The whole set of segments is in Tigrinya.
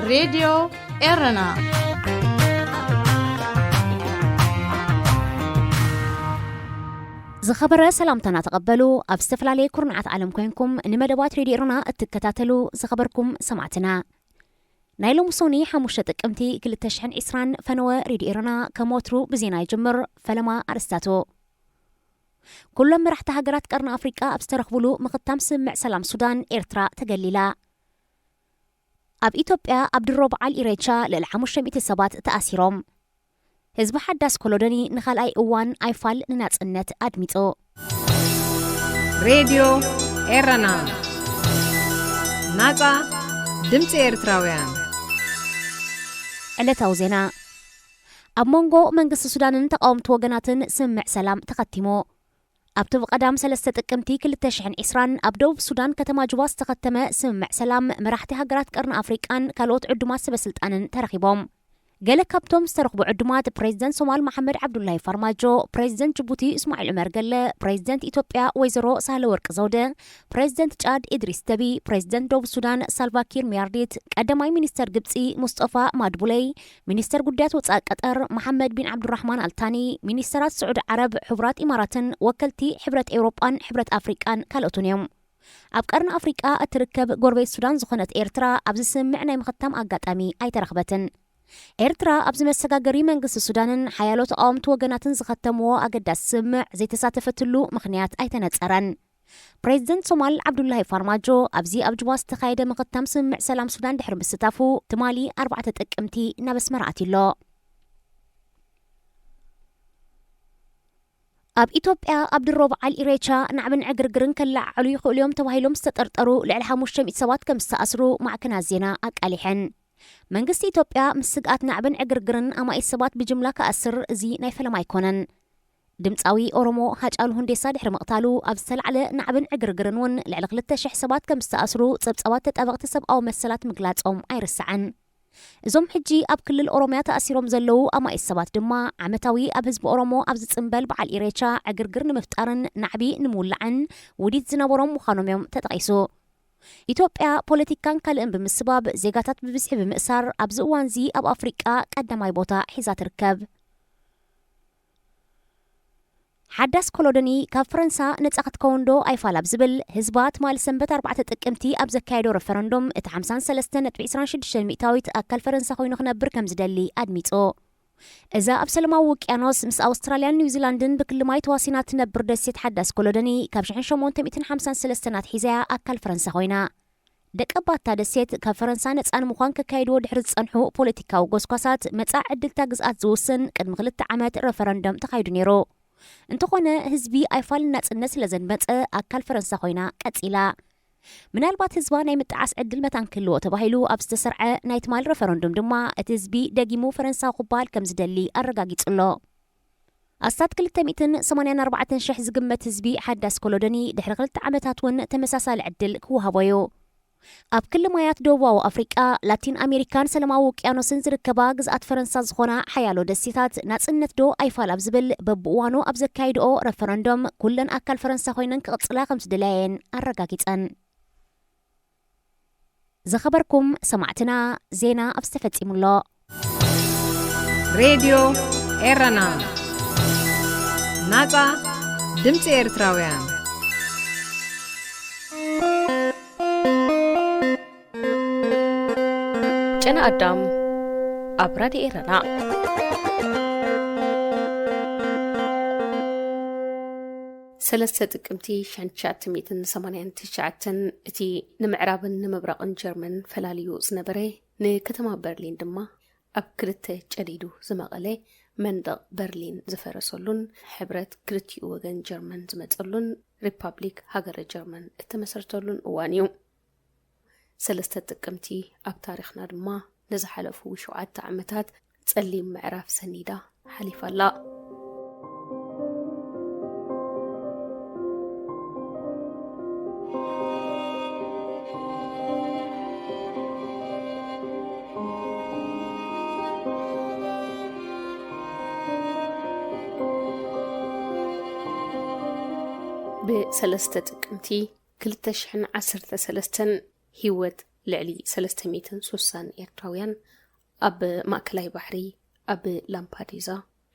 ሬድዮ ኤረና። ዝኸበረ ሰላምታና ተቐበሉ። ኣብ ዝተፈላለየ ኩርናዓት ዓለም ኮይንኩም ንመደባት ሬድዮ ኤረና እትከታተሉ ዝኸበርኩም ሰማዕትና፣ ናይ ሎሚ ሶኒ ሓሙሽተ ጥቅምቲ ክልተ ሽሕን ዕስራን ፈነወ ሬድዮ ኤረና ከም ወትሩ ብዜና ይጅምር። ፈለማ ኣርእስታቱ። ኩሎም መራሕቲ ሃገራት ቀርኒ ኣፍሪቃ ኣብ ዝተረኽብሉ ምኽታም ስምምዕ ሰላም ሱዳን ኤርትራ ተገሊላ። ኣብ ኢትዮጵያ ኣብ ድሮ በዓል ኢሬቻ ልዕሊ ሓሙሽተ ሚእቲ ሰባት ተኣሲሮም። ህዝቢ ሓዳስ ኮሎዶኒ ንኻልኣይ እዋን ኣይፋል ንናጽነት ኣድሚጹ። ሬድዮ ኤረና፣ ናጻ ድምጺ ኤርትራውያን። ዕለታዊ ዜና። ኣብ መንጎ መንግስቲ ሱዳንን ተቃወምቲ ወገናትን ስምምዕ ሰላም ተኸቲሙ። ኣብቲ ብቐዳም ሰለስተ ጥቅምቲ ክልተ ሽሕን ዕስራን ኣብ ደቡብ ሱዳን ከተማ ጁባ ዝተኸተመ ስምምዕ ሰላም፣ መራሕቲ ሃገራት ቀርኒ ኣፍሪቃን ካልኦት ዕዱማት ሰበ ስልጣንን ተረኺቦም። ገለ ካብቶም ዝተረኽቡ ዕዱማት፣ ፕሬዚደንት ሶማል መሓመድ ዓብዱላሂ ፋርማጆ፣ ፕሬዚደንት ጅቡቲ እስማዒል ዑመር ገለ፣ ፕሬዚደንት ኢትዮጵያ ወይዘሮ ሳህለ ወርቅ ዘውደ፣ ፕሬዚደንት ጫድ ኢድሪስ ደቢ፣ ፕሬዚደንት ደቡብ ሱዳን ሳልቫኪር ሚያርዲት፣ ቀዳማይ ሚኒስተር ግብጺ ሙስጠፋ ማድቡለይ፣ ሚኒስተር ጉዳያት ወጻኢ ቀጠር መሓመድ ቢን ዓብዱራሕማን ኣልታኒ፣ ሚኒስተራት ስዑዲ ዓረብ፣ ሕቡራት ኢማራትን ወከልቲ ሕብረት ኤውሮጳን ሕብረት ኣፍሪቃን ካልኦትን እዮም። ኣብ ቀርኒ ኣፍሪቃ እትርከብ ጎረቤት ሱዳን ዝኾነት ኤርትራ ኣብዚ ስምምዕ ናይ ምኽታም ኣጋጣሚ ኣይተረኽበትን። ኤርትራ ኣብዚ መሰጋገሪ መንግስቲ ሱዳንን ሓያሎ ተቃወምቲ ወገናትን ዝኸተምዎ ኣገዳሲ ስምምዕ ዘይተሳተፈትሉ ምኽንያት ኣይተነጸረን። ፕሬዚደንት ሶማል ዓብዱላሂ ፋርማጆ ኣብዚ ኣብ ጁባ ዝተኻየደ ምኽታም ስምምዕ ሰላም ሱዳን ድሕሪ ምስታፉ፣ ትማሊ ኣርባዕተ ጥቅምቲ ናብ ኣስመራ ኣትዩ ኣሎ። ኣብ ኢትዮጵያ ኣብ ድሮ በዓል ኢሬቻ ናዕብን ዕግርግርን ከለዓዕሉ ይኽእሉ እዮም ተባሂሎም ዝተጠርጠሩ ልዕሊ ሓሙሽተ ሚእቲ ሰባት ከም ዝተኣስሩ ማዕከናት ዜና ኣቃሊሐን። መንግስቲ ኢትዮጵያ ምስ ስግኣት ናዕብን ዕግርግርን ኣማኢት ሰባት ብጅምላ ክኣስር እዚ ናይ ፈለማ ኣይኮነን። ድምፃዊ ኦሮሞ ሃጫሉ ሁንዴሳ ድሕሪ ምቕታሉ ኣብ ዝተላዕለ ናዕብን ዕግርግርን እውን ልዕሊ ክልተ ሽሕ ሰባት ከም ዝተኣስሩ ጸብጻባት ተጣበቕቲ ሰብኣዊ መሰላት ምግላጾም ኣይርሳዕን። እዞም ሕጂ ኣብ ክልል ኦሮምያ ተኣሲሮም ዘለዉ ኣማኢት ሰባት ድማ ዓመታዊ ኣብ ህዝቢ ኦሮሞ ኣብ ዝጽንበል በዓል ኢሬቻ ዕግርግር ንምፍጣርን ናዕቢ ንምውላዕን ውዲት ዝነበሮም ምዃኖም እዮም ተጠቒሱ። ኢትዮጵያ ፖለቲካን ካልእን ብምስባብ ዜጋታት ብብዝሒ ብምእሳር ኣብዚ እዋንዚ ኣብ ኣፍሪቃ ቀዳማይ ቦታ ሒዛ ትርከብ። ሓዳስ ኮሎዶኒ ካብ ፈረንሳ ነጻ ክትከውን ዶ ኣይፋል ኣብ ዝብል ህዝባ ትማሊ ሰንበት ኣርባዕተ ጥቅምቲ ኣብ ዘካየዶ ረፈረንዱም እቲ ሓምሳን ሰለስተን ነጥቢ ዕስራን ሽዱሽተን ሚእታዊት ኣካል ፈረንሳ ኮይኑ ክነብር ከም ዝደሊ ኣድሚጹ። እዛ ኣብ ሰለማዊ ውቅያኖስ ምስ ኣውስትራልያን ኒውዚላንድን ብክሊ ማይ ተዋሲና ትነብር ደሴት ሓዳስ ኮሎዶኒ ካብ ሽሕን ሸሞንተ ሚእትን ሓምሳን ሰለስተን ኣትሒዛያ ኣካል ፈረንሳ ኮይና። ደቀባታ ደሴት ካብ ፈረንሳ ነጻ ንምዃን ከካይድዎ ድሕሪ ዝጸንሑ ፖለቲካዊ ጎስጓሳት መጻኢ ዕድልታ ግዝኣት ዝውስን ቅድሚ ክልተ ዓመት ረፈረንደም ተኻይዱ ነይሩ። እንተኾነ ህዝቢ ኣይፋል ናጽነት ስለ ዘንመጸ ኣካል ፈረንሳ ኮይና ቀጺላ። ምናልባት ህዝባ ናይ ምጥዓስ ዕድል መታን ክህልዎ ተባሂሉ ኣብ ዝተሰርዐ ናይ ትማል ረፈረንዱም ድማ እቲ ህዝቢ ደጊሙ ፈረንሳዊ ክበሃል ከም ዝደሊ ኣረጋጊጹ ኣሎ። ኣስታት ክልተ ሚእትን ሰማንያን ኣርባዕተን ሽሕ ዝግመት ህዝቢ ሓዳስ ኮሎዶኒ ድሕሪ ክልተ ዓመታት እውን ተመሳሳሊ ዕድል ክወሃቦ እዩ። ኣብ ክሊ ማያት ደቡባዊ ኣፍሪቃ፣ ላቲን ኣሜሪካን ሰላማዊ ውቅያኖስን ዝርከባ ግዝኣት ፈረንሳ ዝኾና ሓያሎ ደሴታት ናጽነት ዶ ኣይፋል ኣብ ዝብል በብእዋኑ ኣብ ዘካይድኦ ረፈረንዶም ኩለን ኣካል ፈረንሳ ኮይነን ክቕጽላ ከም ዝደለያ እየን ኣረጋጊጸን። ዝኸበርኩም ሰማዕትና፣ ዜና ኣብ ዝተፈጺሙ ኣሎ። ሬድዮ ኤረና፣ ናጻ ድምጺ ኤርትራውያን። ጨና ኣዳም ኣብ ራድዮ ኤረና። ሰለስተ ጥቅምቲ ሽሕን ትሽዓተ ሚእትን ሰማንያን ትሽዓተን እቲ ንምዕራብን ንምብራቕን ጀርመን ፈላልዩ ዝነበረ፣ ንከተማ በርሊን ድማ ኣብ ክልተ ጨዲዱ ዝመቐለ መንደቕ በርሊን ዝፈረሰሉን ሕብረት ክልቲኡ ወገን ጀርመን ዝመጸሉን ሪፓብሊክ ሃገረ ጀርመን እተመሰርተሉን እዋን እዩ። ሰለስተ ጥቅምቲ ኣብ ታሪኽና ድማ ንዝሓለፉ ሸውዓተ ዓመታት ጸሊም ምዕራፍ ሰኒዳ ሓሊፋ ኣላ። ብሰለስተ ጥቅምቲ ክልተ ሽሕን ዓሰርተ ሰለስተን ህይወት ልዕሊ ሰለስተ ሚእትን ስሳን ኤርትራውያን ኣብ ማእከላይ ባሕሪ ኣብ ላምፓዱዛ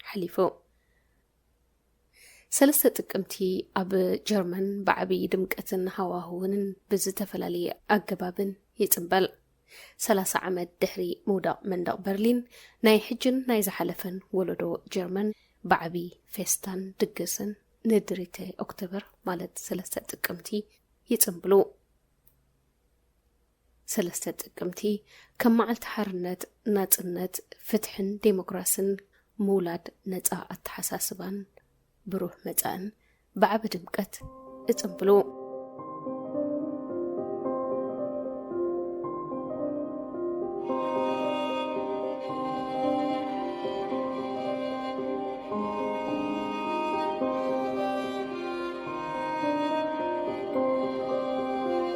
ሓሊፉ። ሰለስተ ጥቅምቲ ኣብ ጀርመን ብዓቢ ድምቀትን ሃዋህውንን ብዝተፈላለየ ኣገባብን ይጽንበል። ሰላሳ ዓመት ድሕሪ ምውዳቕ መንደቕ በርሊን፣ ናይ ሕጅን ናይ ዝሓለፈን ወለዶ ጀርመን ብዓቢ ፌስታን ድግስን ንድሪተ ኦክቶበር፣ ማለት ሰለስተ ጥቅምቲ፣ ይጽንብሉ። ሰለስተ ጥቅምቲ ከም መዓልቲ ሓርነት፣ ናጽነት፣ ፍትሕን ዴሞክራስን፣ ምውላድ ነጻ ኣተሓሳስባን ብሩህ መጻእን ብዓቢ ድምቀት እጽንብሉ።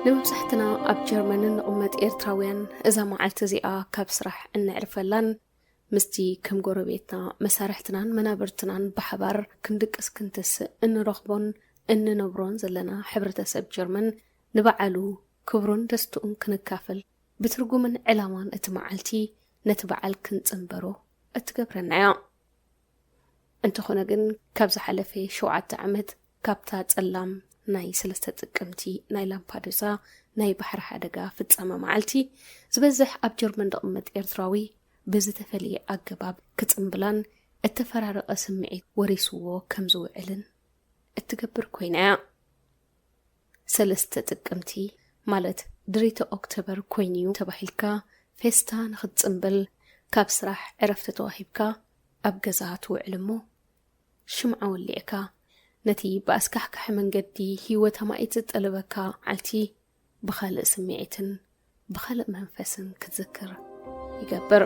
ንመብዛሕትና ኣብ ጀርመን እንቕመጥ ኤርትራውያን እዛ መዓልቲ እዚኣ ካብ ስራሕ እነዕርፈላን ምስቲ ከም ጎረቤትና፣ መሳርሕትናን መናብርትናን ብሓባር ክንድቅስ ክንትስእ እንረኽቦን እንነብሮን ዘለና ሕብረተሰብ ጀርመን ንበዓሉ ክብሩን ደስትኡን ክንካፈል ብትርጉምን ዕላማን እቲ መዓልቲ ነቲ በዓል ክንጽንበሮ እትገብረና እያ። እንተኾነ ግን ካብ ዝሓለፈ ሸውዓተ ዓመት ካብታ ጸላም ናይ ሰለስተ ጥቅምቲ ናይ ላምፓዱዛ ናይ ባሕሪ ሓደጋ ፍጻመ መዓልቲ ዝበዝሕ ኣብ ጀርመን ዝቕመጥ ኤርትራዊ ብዝተፈለየ ኣገባብ ክጽንብላን እተፈራረቐ ስምዒት ወሪስዎ ከም ዝውዕልን እትገብር ኮይና እያ። ሰለስተ ጥቅምቲ ማለት ድሪተ ኦክቶበር ኮይኑ'ዩ ተባሂልካ ፌስታ ንኽትጽንብል ካብ ስራሕ ዕረፍቲ ተዋሂብካ ኣብ ገዛ ትውዕል እሞ ሽምዓ ወሊዕካ ነቲ ብኣስካሕካሒ መንገዲ ህይወት ኣማኢት ዝጠለበካ መዓልቲ ብኻልእ ስምዒትን ብኻልእ መንፈስን ክትዝክር ይገብር።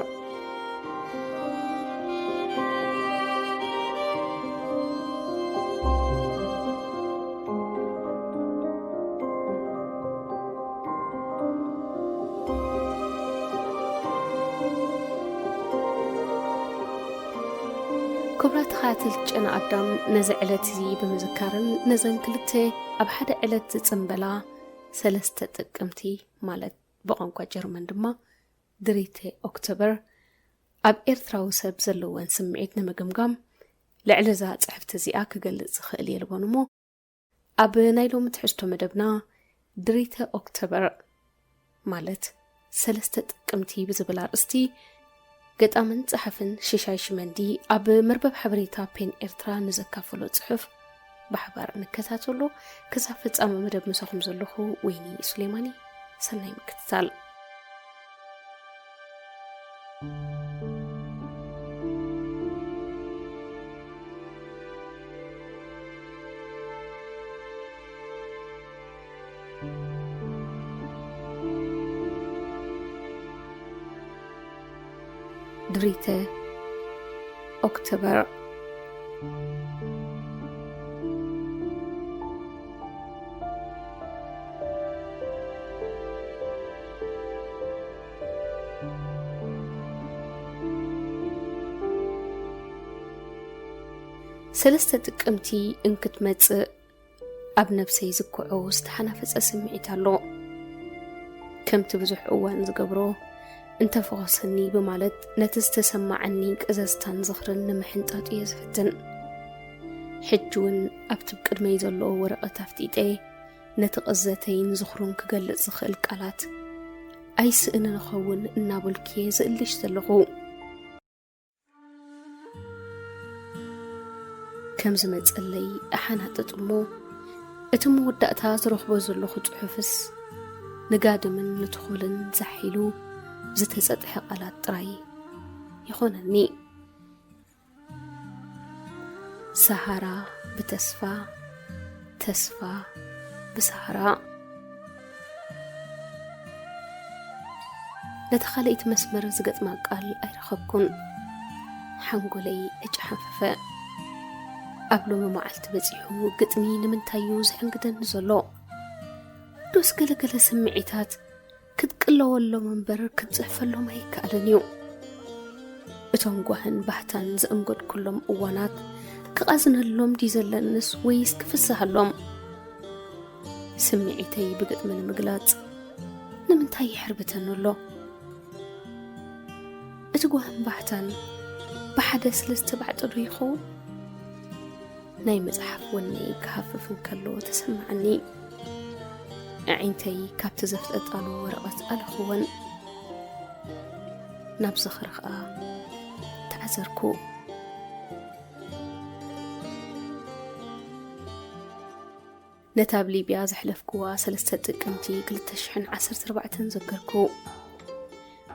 ክቡራት ተኸታተልቲ ጨና ኣዳም፣ ነዚ ዕለት እዚ ብምዝካርን ነዘን ክልተ ኣብ ሓደ ዕለት ዝጽንበላ ሰለስተ ጥቅምቲ ማለት ብቋንቋ ጀርመን ድማ ድሪተ ኦክቶበር ኣብ ኤርትራዊ ሰብ ዘለወን ስምዒት ንምግምጋም ልዕሊ እዛ ጽሕፍቲ እዚኣ ክገልጽ ዝኽእል የልቦን እሞ ኣብ ናይ ሎሚ ትሕዝቶ መደብና ድሪተ ኦክቶበር ማለት ሰለስተ ጥቅምቲ ብዝብል ኣርእስቲ ገጣምን ጸሓፍን ሽሻይ ሽመንዲ ኣብ መርበብ ሓበሬታ ፔን ኤርትራ ንዘካፈሎ ጽሑፍ ብሓባር ንከታተሎ። ክሳብ ፍጻመ መደብ ምሳኹም ዘለኹ ወይኒ ሱሌማኒ። ሰናይ ምክትታል። ድሪተ ኦክቶበር። ሰለስተ ጥቅምቲ እንክትመጽእ ኣብ ነብሰይ ዝኩዖ ዝተሓናፈጸ ስምዒት ኣሎ። ከምቲ ብዙሕ እዋን ዝገብሮ፣ እንተፈኾሰኒ ብማለት ነቲ ዝተሰማዓኒ ቅዘዝታን ዝኽርን ንምሕንጣጥ እየ ዝፍትን። ሕጂ እውን ኣብቲ ቅድመይ ዘሎ ወረቐት ኣፍጢጠ ነቲ ቅዘተይን ዝኽሩን ክገልጽ ዝኽእል ቃላት ኣይስእንን እኸውን እናበልኩ እየ ዝእልሽ ዘለኹ። ከም ዝመጸለይ እሓናጥጥ እሞ፣ እቲ መወዳእታ ዝረኽቦ ዘለኹ ጽሑፍስ ንጋድምን ንትኹልን ዛሕ ኢሉ ዝተጸጥሐ ቃላት ጥራይ ይኾነኒ። ሰሃራ ብተስፋ፣ ተስፋ ብሰሃራ። ነታ ካልኣይቲ መስመር ዝገጥማ ቃል ኣይረኸብኩን። ሓንጎለይ ዕጭ ሓንፈፈ። ኣብ ሎሚ መዓልቲ በጺሑ ግጥሚ ንምንታይ እዩ ዝሕንግደኒ ዘሎ? ዶስ ገለገለ ስምዒታት ክትቅለወሎም እምበር ክትጽሕፈሎም ኣይከኣልን እዩ። እቶም ጓህን ባህታን ዘእንገድኩሎም እዋናት ክቓዝነሎም ድዩ ዘለንስ ወይስ ክፍስሃሎም? ስምዒተይ ብግጥሚ ንምግላጽ ንምንታይ ይሕርብተኒ ኣሎ? እቲ ጓህን ባህታን ብሓደ ስለ ዝተባዕጠ ዶ ይኸውን? ናይ መጽሓፍ ወነይ ክሃፍፍ እንከሎ ተሰማዓኒ። ኣዒንተይ ካብቲ ዘፍጠጣሉ ወረቐት ኣለኽወን። ናብ ዝኽሪ ኸኣ ተዓዘርኩ። ነታ ኣብ ሊብያ ዘሕለፍክዋ ሰለስተ ጥቅምቲ ክልተ ሽሕን ዓሰርተ ኣርባዕተን ዘከርኩ።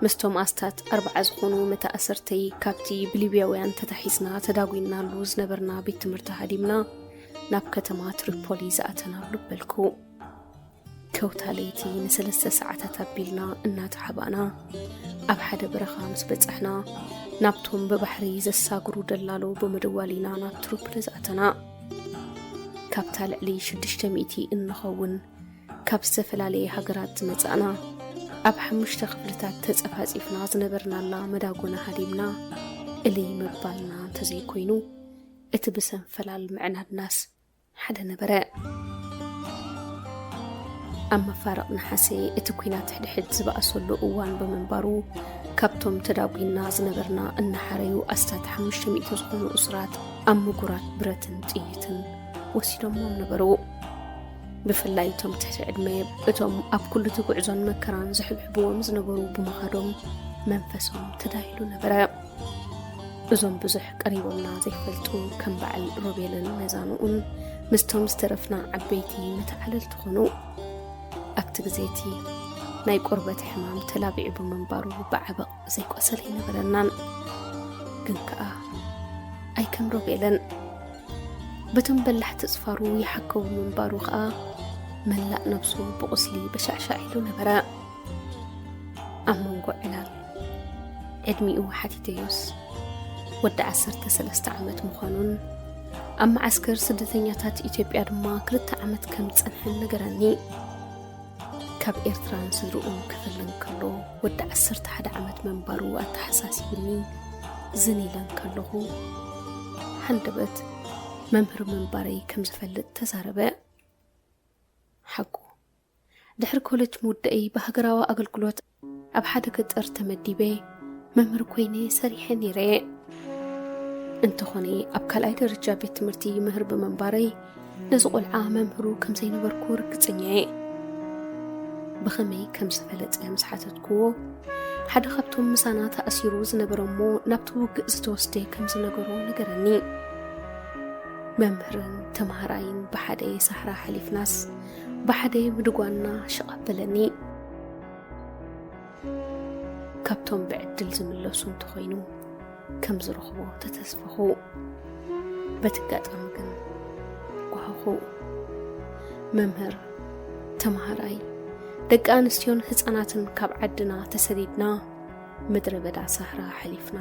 ምስቶም ኣስታት ኣርብዓ ዝኾኑ መተኣሰርተይ ካብቲ ብሊብያውያን ተታሒዝና ተዳጒንናሉ ዝነበርና ቤት ትምህርቲ ሃዲምና ናብ ከተማ ትሪፖሊ ዝኣተናሉ በልኩ። ከውታ ለይቲ ንሰለስተ ሰዓታት ኣቢልና እናተሓባእና ኣብ ሓደ በረኻ ምስ በጻሕና፣ ናብቶም ብባሕሪ ዘሳግሩ ደላሎ ብምድዋል ኢና ናብ ትሪፖሊ ዝኣተና። ካብታ ልዕሊ ሽዱሽተ ሚእቲ እንኸውን ካብ ዝተፈላለየ ሃገራት ዝመጻእና፣ ኣብ ሓሙሽተ ክፍልታት ተጸፋጺፍና ዝነበርናላ መዳጎና ሃዲምና እልይ ምባልና እንተዘይኮይኑ፣ እቲ ብሰንፈላል ምዕናድናስ ሓደ ነበረ። ኣብ መፋርቕ ነሓሰ እቲ ኲናት ሕድሕድ ዝበኣሰሉ እዋን ብምንባሩ፣ ካብቶም ተዳጒንና ዝነበርና እናሓረዩ ኣስታት ሓሙሽተ ሚእቲ ዝኾኑ እሱራት ኣብ ምጉራት ብረትን ጥይትን ወሲዶሞም ነበሩ። ብፍላይ እቶም ትሕቲ ዕድመ፣ እቶም ኣብ ኩሉ እቲ ጉዕዞን መከራን ዝሕብሕብዎም ዝነበሩ ብምኻዶም መንፈሶም ተዳሂሉ ነበረ። እዞም ብዙሕ ቀሪቦምና ዘይፈልጡ ከም በዓል ሮቤልን መዛንኡን ምስቶም ዝተረፍና ዓበይቲ መተዓለልቲ ኾኑ። ኣብቲ ግዜ እቲ ናይ ቆርበት ሕማም ተላቢዑ ብምንባሩ ብዓበቕ ዘይቆሰለ ኣይነበረናን። ግን ከኣ ኣይከም ሮቤልን። በቶም በላሕቲ ጽፋሩ ይሓከው ምንባሩ ኸኣ መላእ ነብሱ ብቑስሊ በሻዕሻዕ ኢሉ ነበረ። ኣብ መንጎ ዕላል ዕድሚኡ ሓቲተዮስ፣ ወዲ ዓሰርተ ሰለስተ ዓመት ምዃኑን ኣብ መዓስከር ስደተኛታት ኢትዮጵያ ድማ ክልተ ዓመት ከም ዝጸንሐን ነገረኒ። ካብ ኤርትራን ስድርኡን ክፈልይ ከሎ ወዲ ዓሰርተ ሓደ ዓመት ምንባሩ ኣተሓሳሲብኒ ዝን ኢለ እንከለኹ፣ ሃንደበት መምህር ምንባረይ ከም ዝፈልጥ ተዛረበ። ሓቁ፣ ድሕሪ ኮለጅ ምውዳእይ ብሃገራዊ ኣገልግሎት ኣብ ሓደ ገጠር ተመዲበ መምህር ኮይነ ሰሪሐ ነይረ። እንተኾነ፣ ኣብ ካልኣይ ደረጃ ቤት ትምህርቲ ይምህር ብምንባረይ፣ ነዚ ቆልዓ መምህሩ ከም ዘይነበርኩ ርግጸኛ እየ። ብኸመይ ከም ዝፈለጠ ምስ ሓተትክዎ፣ ሓደ ካብቶም ምሳና ተኣሲሩ ዝነበረ እሞ ናብቲ ውግእ ዝተወስደ ከም ዝነገሮ ነገረኒ። መምህርን ተማሃራይን ብሓደ ሳሕራ ሓሊፍናስ፣ ብሓደ ምድጓና ሽቕ ኣበለኒ። ካብቶም ብዕድል ዝምለሱ እንተኾይኑ፣ ከም ዝረኽቦ ተተስፈኹ። በቲ ኣጋጣሚ ግን ጓሃኹ። መምህር፣ ተማሃራይ፣ ደቂ ኣንስትዮን ህጻናትን ካብ ዓድና ተሰዲድና፣ ምድረ በዳ ሳህራ ሓሊፍና፣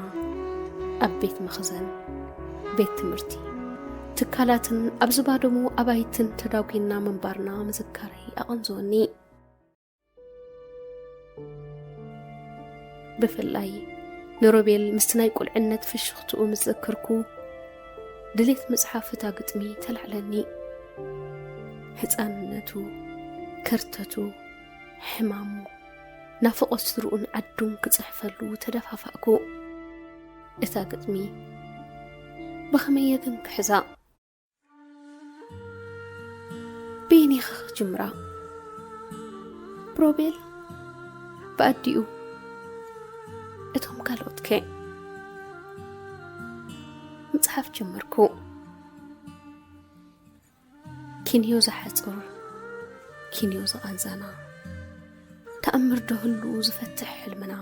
ኣብ ቤት መኽዘን፣ ቤት ትምህርቲ፣ ትካላትን ኣብ ዝባደሙ ኣባይትን ተዳጒንና ምንባርና ምዝካረይ ኣቐንዝወኒ። ብፍላይ ንሮቤል ምስቲ ናይ ቁልዕነት ፍሽኽትኡ ምስ ዘከርኩ፣ ድሌት ምጽሓፍ እታ ግጥሚ ተላዕለኒ። ህጻንነቱ፣ ከርተቱ፣ ሕማሙ፣ ናፍቖት ስድርኡን ዓዱን ክጽሕፈሉ ተደፋፋእኩ። እታ ግጥሚ ብኸመይ እየ ግን ክሕዛ? በየነይኸ ክጅምራ? ብሮቤል፣ ብኣዲኡ፣ እቶም ካልኦትከ? ምጽሓፍ ጀመርኩ። ኪንዮ ዝሓጽር፣ ኪንዮ ዝቓንዛና፣ ተኣምር ዶ ህሉ ዝፈትሕ ሕልምና?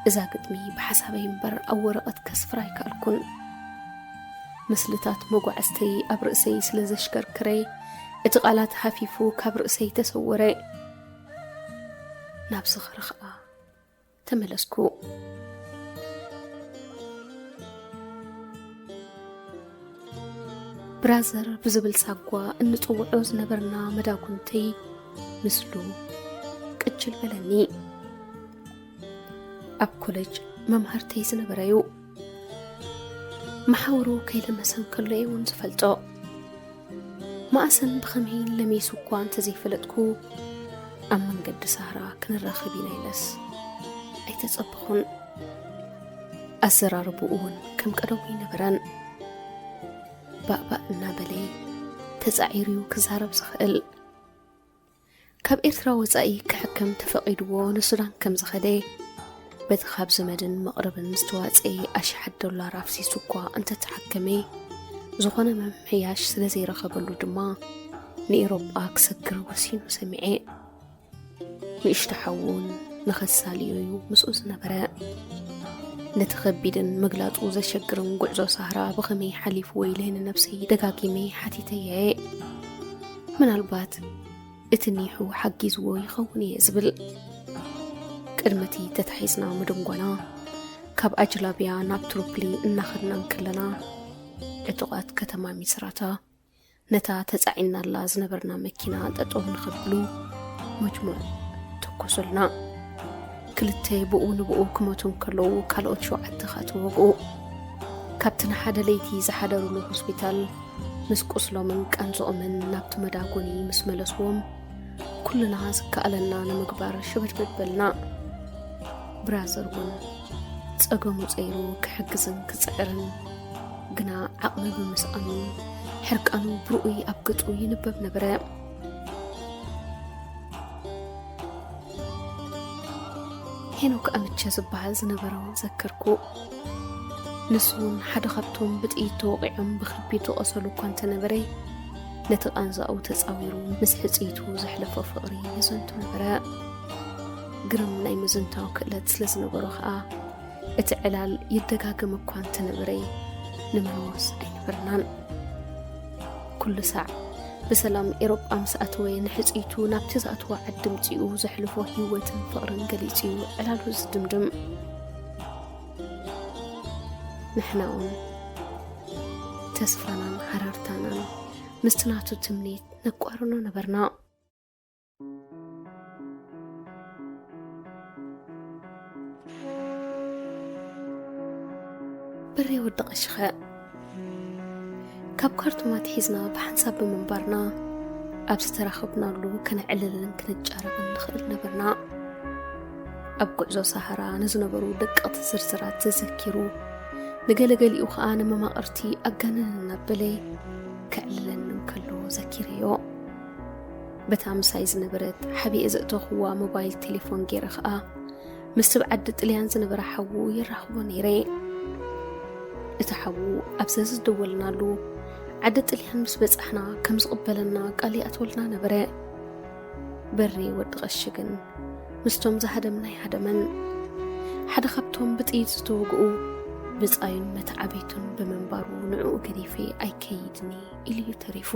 እዛ ግጥሚ ብሓሳበይ እምበር ኣብ ወረቐት ከስፍራ ኣይከኣልኩን። ምስልታት መጓዕዝተይ ኣብ ርእሰይ ስለ ዘሽከርክረ፣ እቲ ቃላት ሃፊፉ ካብ ርእሰይ ተሰወረ። ናብ ዝኽሪ ኸኣ ተመለስኩ። ብራዘር ብዝብል ሳጓ እንጽውዖ ዝነበርና መዳጉንተይ ምስሉ ቅጅል በለኒ። ኣብ ኮለጅ መምሃርተይ ዝነበረዩ። መሓውሩ ከይለመሰ እንከሎ እየ እውን ዝፈልጦ። መኣሰን ብኸመይን ለሚሱ እኳ እንተዘይፈለጥኩ፣ ኣብ መንገዲ ሳህራ ክንራኸብ ኢና ኢለስ ኣይተጸበኹን። ኣዘራርባኡ እውን ከም ቀደሙ ኣይነበረን። ባእባእ እናበለ ተጻዒሩ ክዛረብ ዝኽእል። ካብ ኤርትራ ወጻኢ ክሕከም ተፈቒድዎ ንሱዳን ከም ዝኸደ፣ በቲ ካብ ዘመድን መቕርብን ዝተዋጸኤ ኣሽሓት ዶላር ኣፍሲሱ እኳ እንተተሓከመ፣ ዝኾነ ምምሕያሽ ስለ ዘይረኸበሉ ድማ ንኤውሮጳ ክሰግር ወሲኑ ሰሚዐ። ንእሽቶ ሓዉ እውን ንኸሳልዮ እዩ ምስኡ ዝነበረ። ነቲ ከቢድን ምግላጹ ዘሸግርን ጉዕዞ ሳህራ ብኸመይ ሓሊፍዎ ኢለ ንነብሰይ ደጋጊመ ሓቲተያ እየ። ምናልባት እቲ ኒሑ ሓጊዝዎ ይኸውን እየ ዝብል። ቅድሚ እቲ ተታሒዝና ምድንጓና፣ ካብ ኣጅላብያ ናብ ትሩፕሊ እናኸድና እንከለና፣ ዕጡቓት ከተማ ሚስራታ ነታ ተጻዒናላ ዝነበርና መኪና ጠጠው ንኸብሉ መጅሙዕ ተኮሱልና። ክልተ ብኡ ንብኡ ክመቱ እንከለዉ፣ ካልኦት ሸውዓተ ከኣ ተወግኡ። ካብቲ ንሓደ ለይቲ ዝሓደሩሉ ሆስፒታል ምስ ቁስሎምን ቃንዝኦምን ናብቲ መዳጎኒ ምስ መለስዎም፣ ኩልና ዝከኣለና ንምግባር ሽብድብድ በልና። ብራዘር እውን ጸገሙ ጸይሩ ክሕግዝን ክጽዕርን፣ ግና ዓቕሚ ብምስኣኑ፣ ሕርቃኑ ብርኡይ ኣብ ገጹ ይንበብ ነበረ። ሄኖክ ኣምቸ ዝበሃል ዝነበረ እውን ዘከርኩ። ንሱ እውን ሓደ ካብቶም ብጥይት ተወቒዖም ብኸቢድ ዝቖሰሉ እኳ እንተነበረ፣ ነቲ ቃንዛኡ ተጻዊሩ ምስ ሕጽይቱ ዘሕለፎ ፍቕሪ የዘንቱ ነበረ። ግርም ናይ ምዝንታው ክእለት ስለ ዝነበሮ ኸኣ፣ እቲ ዕላል ይደጋገም እኳ እንተነበረ፣ ንመልሞስ ኣይነበርናን። ኩሉ ሳዕ ብሰላም ኤውሮጳ ምስ ኣተወ፣ ንሕጽይቱ ናብቲ ዝኣተወ ዓዲ ምጺኡ ዘሕልፎ ህይወትን ፍቕርን ገሊጹ እዩ ዕላሉ ዝድምድም። ንሕና እውን ተስፋናን ሃረርታናን ምስቲ ናቱ ትምኒት ነቋርኖ ነበርና። ብሬ ወዲ ቀሽኸ፣ ካብ ካርቱም ኣትሒዝና ብሓንሳብ ብምንባርና፣ ኣብ ዝተራኸብናሉ ከነዕልልን ክንጫረብን ንኽእል ነበርና። ኣብ ጉዕዞ ሰሃራ ንዝነበሩ ደቀቕቲ ዝርዝራት ተዘኪሩ፣ ንገለገሊኡ ኸኣ ንመማቕርቲ ኣጋንንን እናበለ ከዕልለኒ እንከሎ ዘኪረዮ። በታ ምሳይ ዝነበረት ሓቢኤ ዘእተኹዋ ሞባይል ቴሌፎን ገይረ ኸኣ፣ ምስቲ ኣብ ዓዲ ጥልያን ዝነበረ ሓዉ የራኽቦ ነይረ። እቲ ሓዉ ኣብ ዘዝደወልናሉ፣ ዓዲ ጥልያን ምስ በጻሕና ከም ዝቕበለና ቃል ይኣትወልና ነበረ። በሬ ወዲ ቐሺ ግን ምስቶም ዝሃደምና ኣይሃደመን። ሓደ ካብቶም ብጥይት ዝተወግኡ፣ ብጻዩን መተዓብይቱን ብምንባሩ፣ ንዕኡ ገዲፈ ኣይከይድን ኢሉ እዩ ተሪፉ።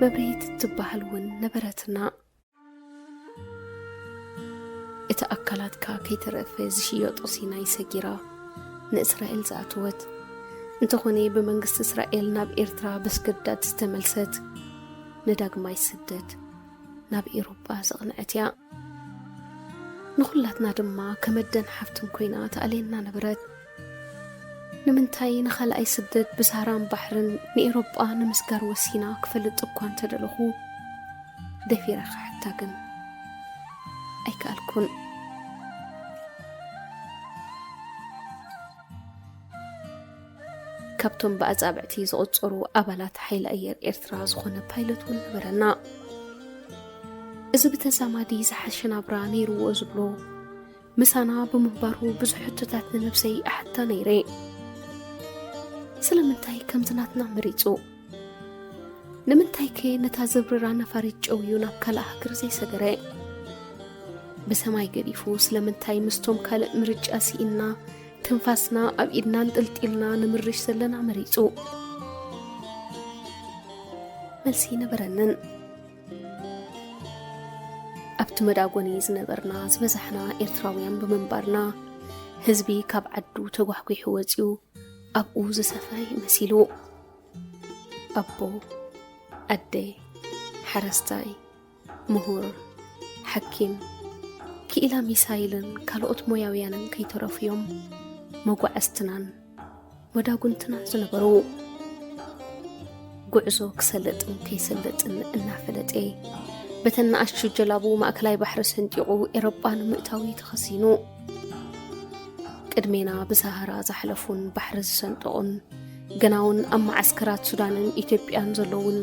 መብርሂት እትበሃል እውን ነበረትና። እቲ ኣካላትካ ከይተረፈ ዝሽየጦ ሲናይ ሰጊራ ንእስራኤል ዝኣተወት፣ እንተኾነ ብመንግስቲ እስራኤል ናብ ኤርትራ በስገዳድ ዝተመልሰት፣ ንዳግማይ ስደት ናብ ኤውሮጳ ዘቕንዐት እያ። ንኹላትና ድማ ከመደን ሓፍትን ኮይና ተኣልየና ነበረት። ንምንታይ ንኻልኣይ ስደት ብሳህራን ባሕርን ንኤውሮጳ ንምስጋር ወሲና ክፈልጥ እኳ እንተደለኹ፣ ደፊረ ክሓታ ግን ኣይከኣልኩን። ካብቶም ብኣጻብዕቲ ዝቑጸሩ ኣባላት ሓይሊ ኣየር ኤርትራ ዝኾነ ፓይለት እውን ነበረና። እዚ ብተዛማዲ ዝሓሸ ናብራ ነይርዎ ዝብሎ፣ ምሳና ብምንባሩ ብዙሕ ሕቶታት ንነብሰይ እሓታ ነይረ። ስለምንታይ ከምዚ ናትና መሪጹ? ንምንታይከ ነታ ዘብርራ ነፋሪት ጨውዩ ናብ ካልእ ሃገር ዘይሰገረ? ብሰማይ ገዲፉ ስለምንታይ ምስቶም ካልእ ምርጫ ስኢንና፣ ትንፋስና ኣብ ኢድና ኣንጠልጢልና ንምርሽ ዘለና መሪጹ? መልሲ ኣይነበረንን። ኣብቲ ኣብቲ መዳጎኒ ዝነበርና ዝበዛሕና ኤርትራውያን ብምንባርና፣ ህዝቢ ካብ ዓዱ ተጓሕጒሑ ወጺኡ ኣብኡ ዝሰፈረ እዩ መሲሉ። ኣቦ፣ ኣደ፣ ሓረስታይ፣ ምሁር፣ ሓኪም፣ ክኢላ ሚሳይልን ካልኦት ሞያውያንን ከይተረፉ እዮም መጓዕዝትናን መዳጉንትናን ዝነበሩ። ጉዕዞ ክሰልጥን ከይሰልጥን እናፈለጠ፣ በተን ንኣሽቱ ጀላቡ ማእከላይ ባሕሪ ሰንጢቑ ኤሮጳ ንምእታው ተኸሲኑ። ቅድሜና ብሳሃራ ዝሓለፉን ባሕሪ ዝሰንጠቑን፣ ገና እውን ኣብ መዓስከራት ሱዳንን ኢትዮጵያን ዘለውን፣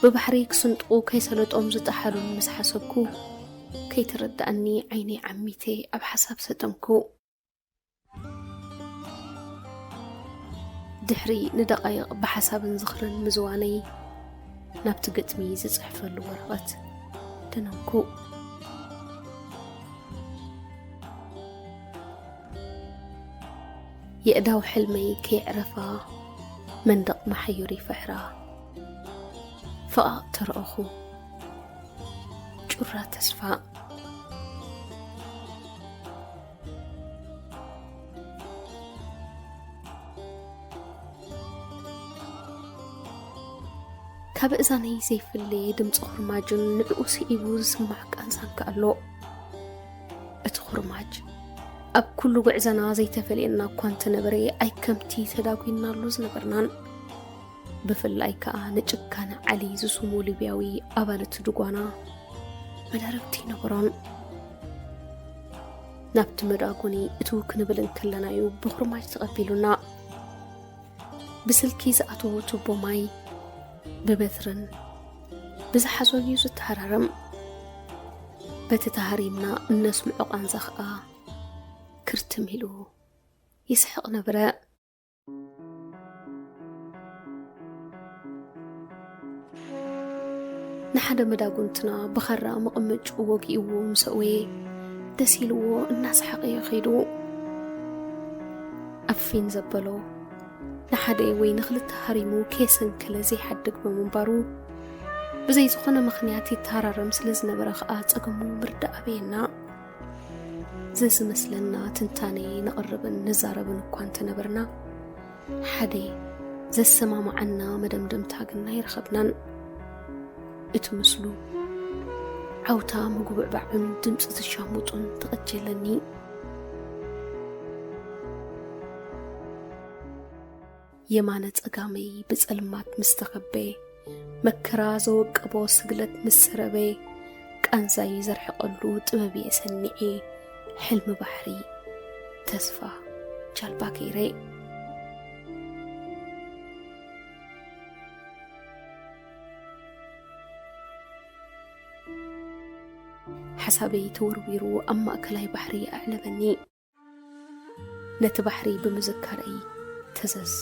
ብባሕሪ ክስንጥቑ ከይሰለጦም ዝጠሓሉን ምስ ሓሰብኩ፣ ከይተረድኣኒ ዓይነይ ዓሚተ ኣብ ሓሳብ ሰጠምኩ። ድሕሪ ንደቓይቕ ብሓሳብን ዝኽርን ምዝዋነይ፣ ናብቲ ግጥሚ ዝጽሕፈሉ ወረቐት ደነንኩ። የእዳው ሕልመይ ከየዕረፋ፣ መንደቕ መሓዩር ይፍሕራ። ፈቓቕ ተረእኹ። ጩራ ተስፋ። ካብ እዛነይ ዘይፍለየ ድምፂ ኩርማጅን ንዕኡ ስዒቡ ዝስማዕ ቃንዛን ከኣ ኣሎ። እቲ ኩርማጅ ኣብ ኩሉ ጉዕዘና ዘይተፈለየና እኳ እንተነበረ፣ ኣይከምቲ ተዳጒንናሉ ዝነበርናን። ብፍላይ ከኣ ንጭካነ ዓሊ ዝስሙ ሊብያዊ ኣባል እቲ ድጓና መዳርግቲ ኣይነበሮን። ናብቲ መዳጎኒ እትው ክንብል እንከለና እዩ ብኹርማጅ ተቐቢሉና። ብስልኪ ዝኣትዎ ቱቦ ማይ ብበትርን ብዝሓዞን እዩ ዝተሃራረም። በቲ ተሃሪምና እነስምዖ ቃንዛ ኸኣ ክርትም ኢሉ ይስሕቕ ነበረ። ንሓደ መዳጉንትና ብኻራ መቐመጭኡ ወጊእዎ ምስ ኣእወየ፣ ደስ ኢልዎ እናሰሓቐ እዩ ከይዱ። ኣብ ፊን ዘበሎ፣ ንሓደ ወይ ንኽልተ ሃሪሙ ከየሰንከለ ዘይሓድግ ብምንባሩ፣ ብዘይ ዝኾነ ምኽንያት ይተሃራረም ስለ ዝነበረ ኸኣ ጸገሙ ምርዳእ ኣበየና። ዘዝመስለና ትንታነ ነቕርብን ንዛረብን እኳ እንተነበርና፣ ሓደ ዘሰማምዓና መደምደምታ ግን ኣይረኸብናን። እቲ ምስሉ ዓውታ ምጉብዕባዕን ድምፂ ዝሻሙጡን ተቐጀለኒ። የማነ ጸጋመይ ብጸልማት ምስ ተኸበ፣ መከራ ዘወቀቦ ስግለት ምስ ሰረበ፣ ቃንዛይ ዘርሕቐሉ ጥበብ እየ ሰኒዐ፣ ሕልሚ ባሕሪ ተስፋ ጃልባ ገይረ። ሓሳበይ ተወርዊሩ ኣብ ማእከላይ ባሕሪ ኣዕለበኒ። ነቲ ባሕሪ ብምዝካረይ ተዘዝ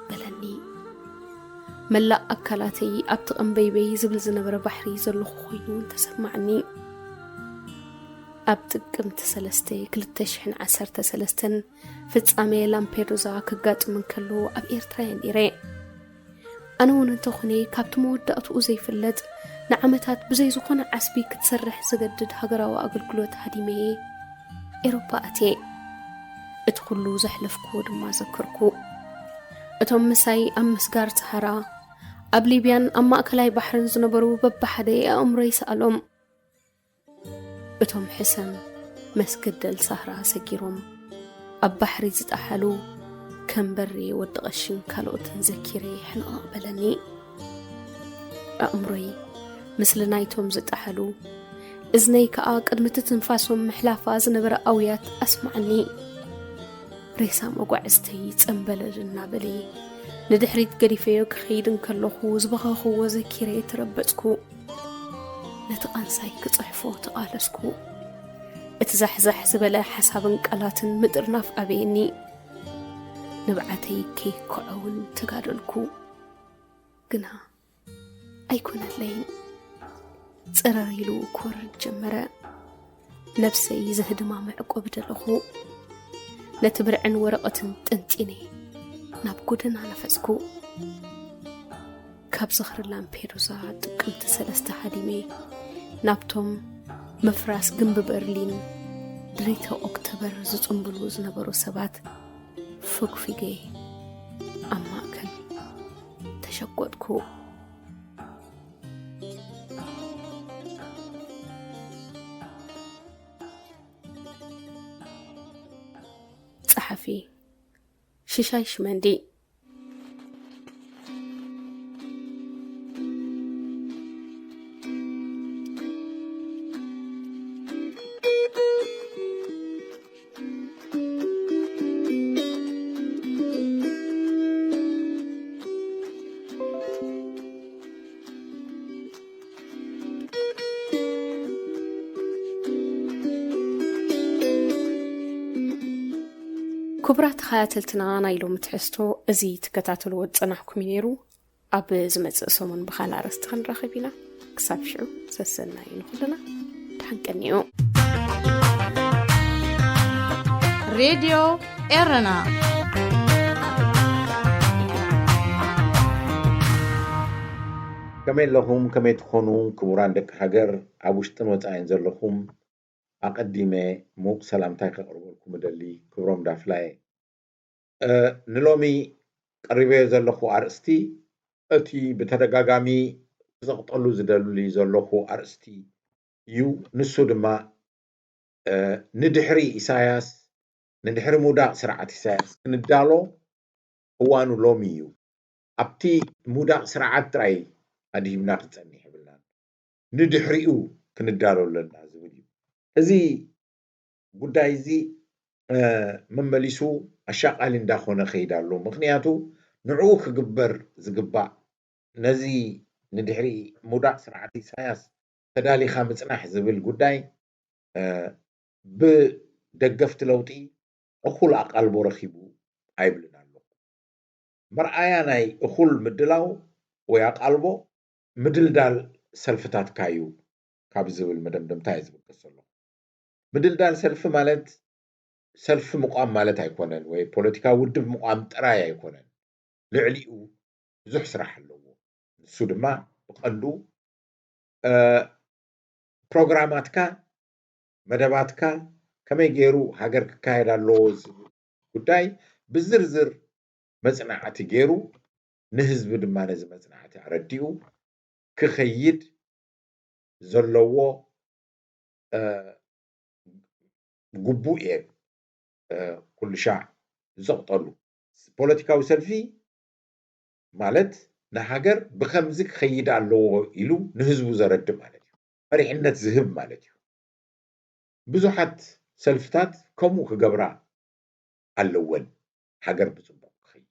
በለኒ። መላእ ኣካላተይ ኣብቲ ቀንበይበይ ዝብል ዝነበረ ባሕሪ ዘለኹ ኮይኑ እውን ተሰማዕኒ። ኣብ ጥቅምቲ ሰለስተ ክልተ ሽሕን ዓሰርተ ሰለስተን ፍጻሜ ላምፔዱዛ ክጋጥም እንከሎ ኣብ ኤርትራ እየ ነይረ። ኣነ እውን እንተኾነ ካብቲ መወዳእትኡ ዘይፍለጥ ንዓመታት ብዘይ ዝኾነ ዓስቢ ክትሰርሕ ዘገድድ ሃገራዊ ኣገልግሎት ሃዲመ እየ ኤሮፓ ኣትየ። እቲ ኩሉ ዘሕለፍክዎ ድማ ዘከርኩ። እቶም ምሳይ ኣብ ምስጋር ሰሃራ፣ ኣብ ሊብያን ኣብ ማእከላይ ባሕርን ዝነበሩ በብሓደ ኣእምሮይ ሰኣሎም። እቶም ሕሰም መስገደል ሳህራ ሰጊሮም ኣብ ባሕሪ ዝጠሓሉ ከም በሬ ወዲ ቀሽን ካልኦትን ዘኪረ ሕንቕቕ በለኒ። ኣእምሮይ ምስሊ ናይቶም ዝጠሓሉ፣ እዝነይ ከኣ ቅድሚ እቲ ትንፋሶም ምሕላፋ ዝነበረ ኣውያት ኣስማዓኒ። ሬሳ መጓዕዝተይ ጸምበለል እናበለ ንድሕሪት ገዲፈዮ ክኸይድ እንከለኹ ዝበኸኽዎ ዘኪረ ተረበጽኩ። ነቲ ቃንሳይ ክጽሕፎ ተቓለስኩ። እቲ ዛሕዛሕ ዝበለ ሓሳብን ቃላትን ምጥርናፍ ኣበየኒ። ንብዓተይ ከይክዖ እውን ተጋደልኩ። ግና ኣይኮነለይን። ጸረር ኢሉ ክወርድ ጀመረ። ነብሰይ ዘህድማ መዕቆቢ ደለኹ። ነቲ ብርዕን ወረቐትን ጠንጢነ ናብ ጎደና ነፈጽኩ። ካብ ዝኽሪ ላምፔዱዛ ጥቅምቲ ሰለስተ ሃዲመ ናብቶም ምፍራስ ግንቢ በርሊን፣ ድሬቶ ኦክቶበር ዝጽንብሉ ዝነበሩ ሰባት ፈግፊገ ኣብ ማእከል ተሸጎጥኩ። ጸሓፊ ሽሻይ ሽመንዲ። ክቡራት ተኸታተልትና፣ ናይ ሎሚ ትሕዝቶ እዚ ትከታተልዎ ዝጸናሕኩም እዩ ነይሩ። ኣብ ዝመጽእ ሰሙን ብኻልእ ኣርእስቲ ክንራኸብ ኢና። ክሳብ ሽዑ ሰሰናዩ ንኹልና። ደሓን ቀንዩ። ሬድዮ ኤረና። ከመይ ኣለኹም? ከመይ ትኾኑ? ክቡራን ደቂ ሃገር፣ ኣብ ውሽጥን ወጻኢን ዘለኹም፣ ኣቐዲመ ምዉቕ ሰላምታይ ከቕርበልኩም እደሊ። ክብሮም ዳፍላየ። እ፣ ንሎሚ ቀሪበዮ ዘለኹ ኣርእስቲ፣ እቲ ብተደጋጋሚ ክዘቕጠሉ ዝደሊ ዘለኹ ኣርእስቲ እዩ። ንሱ ድማ፣ እ፣ ንድሕሪ ኢሳያስ፣ ንድሕሪ ምውዳቕ ስርዓት ኢሳያስ ክንዳሎ እዋኑ ሎሚ እዩ። ኣብቲ ምውዳቕ ስርዓት ጥራይ ኣድሂብና ክንጸንሕ የብልናን። ንድሕሪኡ ክንዳሎ ኣለና ዝብል እዩ። እዚ ጉዳይ እዚ፣ እ፣ መመሊሱ ኣሻቓሊ እንዳኾነ ከይድ ኣሎ። ምኽንያቱ ንዕኡ ክግበር ዝግባእ፣ ነዚ ንድሕሪ ምውዳቕ ስርዓት ኢሳያስ ተዳሊኻ ምጽናሕ ዝብል ጉዳይ፣ እ፣ ብደገፍቲ ለውጢ እኹል ኣቓልቦ ረኺቡ ኣይብልን ኣለኹ። መርኣያ ናይ እኹል ምድላው ወይ ኣቓልቦ ምድልዳል ሰልፍታትካ እዩ ካብ ዝብል መደምደምታ እየ ዝብገስ ዘለኹ። ምድልዳል ሰልፊ ማለት ሰልፊ ምቋም ማለት ኣይኮነን፣ ወይ ፖለቲካዊ ውድብ ምቋም ጥራይ ኣይኮነን። ልዕሊኡ ብዙሕ ስራሕ ኣለዎ። ንሱ ድማ ብቐንዱ፣ እ፣ ፕሮግራማትካ፣ መደባትካ ከመይ ገይሩ ሃገር ክካየድ ኣለዎ ዝብል ጉዳይ ብዝርዝር መጽናዕቲ ገይሩ፣ ንህዝቢ ድማ ነዚ መጽናዕቲ ኣረዲኡ ክኸይድ ዘለዎ፣ እ፣ ግቡእ እየ፣ እ፣ ኩሉ ሻዕ ዝዘቕጠሉ። ፖለቲካዊ ሰልፊ ማለት ንሃገር ብኸምዚ ክኸይድ ኣለዎ ኢሉ ንህዝቡ ዘረድእ ማለት እዩ። መሪሕነት ዝህብ ማለት እዩ። ብዙሓት ሰልፍታት ከምኡ ክገብራ ኣለወን፣ ሃገር ብጽቡቕ ክኸይድ።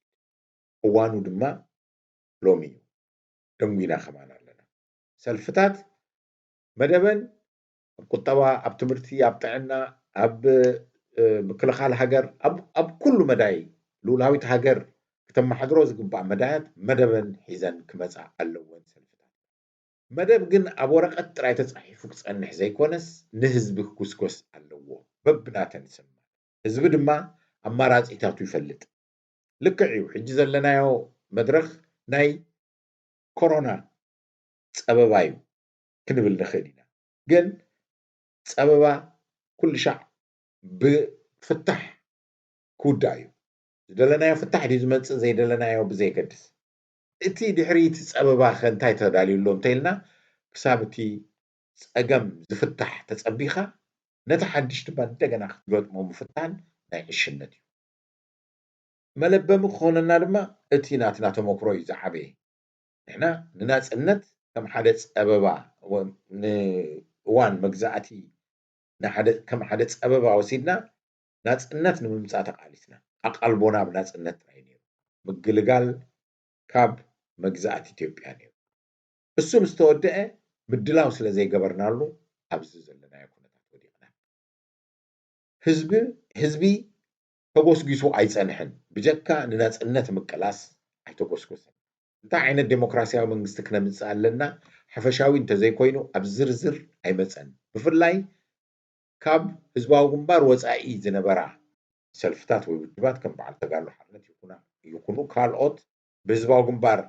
እዋኑ ድማ ሎሚ እዩ። ደንጒና ከማን ኣለና። ሰልፍታት መደበን ኣብ ቁጠባ፣ ኣብ ትምህርቲ፣ ኣብ ጥዕና፣ ኣብ፣ እ፣ ምክልኻል ሃገር፣ ኣብ፣ ኣብ ኩሉ መዳይ ልኡላዊት ሃገር ክተመሓድሮ ዝግባእ መዳያት መደበን ሒዘን ክመጻ ኣለወን ሰልፍታት። መደብ ግን ኣብ ወረቐት ጥራይ ተጻሒፉ ክጸንሕ ዘይኮነስ ንህዝቢ ክጉስጎስ ኣለዎ። በብናተን ይስማዕ። ህዝቢ ድማ ኣማራጺታቱ ይፈልጥ። ልክዕ እዩ፣ ሕጂ ዘለናዮ መድረኽ ናይ ኮሮና ጸበባ እዩ ክንብል ንኽእል ኢና። ግን ጸበባ ኩሉ ሻዕ ብፍታሕ ክውዳእ እዩ። ዝደለናዮ ፍታሕ ድዩ ዝመጽእ ዘይደለናዮ ብዘየገድስ፣ እቲ ድሕሪ እቲ ጸበባ ከ እንታይ ተዳልዩ ኣሎ እንተኢልና፣ ክሳብ እቲ ጸገም ዝፍታሕ ተጸቢኻ፣ ነቲ ሓድሽ ድማ እንደገና ክትገጥሞ ምፍታን ናይ ዕሽነት እዩ። መለበሚ ክኾነና ድማ እቲ ናትና ተመክሮ እዩ ዝዓበየ። ንሕና ንናጽነት ከም ሓደ ጸበባ ወ-፣ ንእዋን መግዛእቲ ንሓደ፣ ከም ሓደ ጸበባ ወሲድና ናጽነት ንምምጻእ ተቓሊስና። ኣቓልቦና ብናጽነት ጥራይ ነይሩ። ምግልጋል ካብ መግዛእቲ ኢትዮጵያ ነይሩ። እሱ ምስ ተወደአ ምድላው ስለ ዘይገበርናሉ ኣብዚ ዘለናዮ ኩነታት ወዲቕና። ህዝቢ፣ ህዝቢ ተጎስጒሱ ኣይጸንሐን። ብጀካ ንናጽነት ምቅላስ ኣይተጎስጎሰን። እንታይ ዓይነት ዴሞክራሲያዊ መንግስቲ ክነምጽእ ኣለና ሓፈሻዊ እንተዘይኮይኑ ኣብ ዝርዝር ኣይመጸን። ብፍላይ ካብ ህዝባዊ ግንባር ወጻኢ ዝነበራ ሰልፍታት ወይ ውድባት ከም በዓል ተጋድሎ ሓርነት ይኹና፣ ይኹኑ ካልኦት ብህዝባዊ ግንባር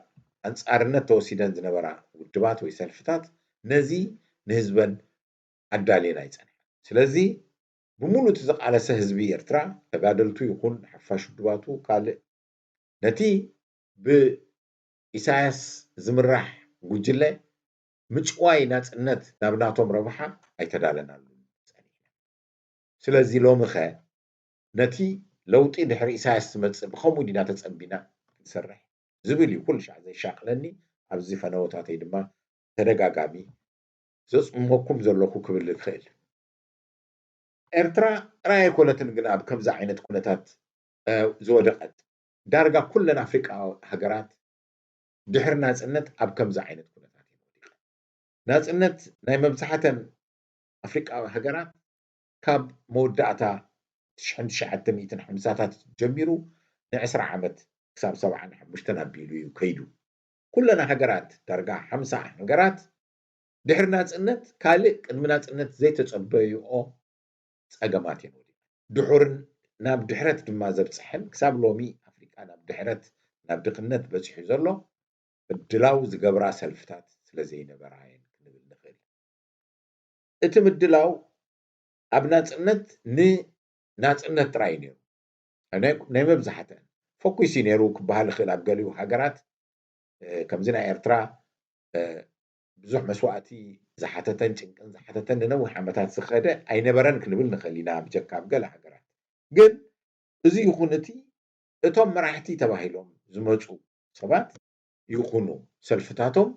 ኣንጻርነት ተወሲደን ዝነበራ ውድባት ወይ ሰልፍታት ነዚ ንህዝበን ኣዳልየን ኣይጸንሐን። ስለዚ ብምሉእ እቲ ዝቓለሰ ህዝቢ ኤርትራ፣ ተጋደልቱ ይኹን ሓፋሽ ውድባቱ፣ ካልእ፣ ነቲ ብኢሳያስ ዝምራሕ ጉጅለ ምጭዋይ ናጽነት ናብ ናቶም ረብሓ ኣይተዳለናሉን ጸኒሕና። ስለዚ ሎሚ ኸ ነቲ ለውጢ ድሕሪ ኢሳያስ ዝመጽእ ብኸምኡ ዲና ተጸቢና ክንሰርሕ ዝብል እዩ ኩሉ ሻዕ ዘሻቕለኒ። ኣብዚ ፈነወታተይ ድማ ተደጋጋሚ ዘጽመኩም ዘለኹ ክብል እኽእል። ኤርትራ ጥራይ ኣይኮነትን ግን ኣብ ከምዚ ዓይነት ኩነታት ዝወደቐት። ዳርጋ ኩለን ኣፍሪቃ ሃገራት ድሕሪ ናጽነት ኣብ ከምዚ ዓይነት ኩነታት እየን ወዲቐን። ናጽነት ናይ መብዛሕተን ኣፍሪቃዊ ሃገራት ካብ መወዳእታ ትሽዓተ ሚእቲ ሓምሳታት ጀሚሩ ንዕስራ ዓመት ክሳብ ሰብዓን ሓሙሽተን ኣቢሉ እዩ ከይዱ። ኩለን ሃገራት፣ ዳርጋ ሓምሳ ሃገራት ድሕሪ ናጽነት ካልእ ቅድሚ ናጽነት ዘይተጸበይኦ ጸገማት እየን ወዲቐን። ድሑርን ናብ ድሕረት ድማ ዘብጽሐን ክሳብ ሎሚ ኣፍሪቃ ናብ ድሕረት፣ ናብ ድኽነት በጺሑ ዘሎ ምድላው ዝገብራ ሰልፍታት ስለ ዘይነበራ እየን ክንብል ንኽእል። እቲ ምድላው ኣብ ናጽነት ንናጽነት ጥራይ እዩ ነይሩ። ናይ መብዛሕተን ፈኲስ እዩ ነይሩ ክበሃል ይኽእል። ኣብ ገሊኡ ሃገራት ከምዚ ናይ ኤርትራ ብዙሕ መስዋእቲ ዝሓተተን ጭንቅን ዝሓተተን ንነዊሕ ዓመታት ዝኸደ ኣይነበረን ክንብል ንኽእል ኢና፣ ብጀካ ኣብ ገለ ሃገራት። ግን እዚ ይኹን እቲ እቶም መራሕቲ ተባሂሎም ዝመጹ ሰባት ይኹኑ ሰልፍታቶም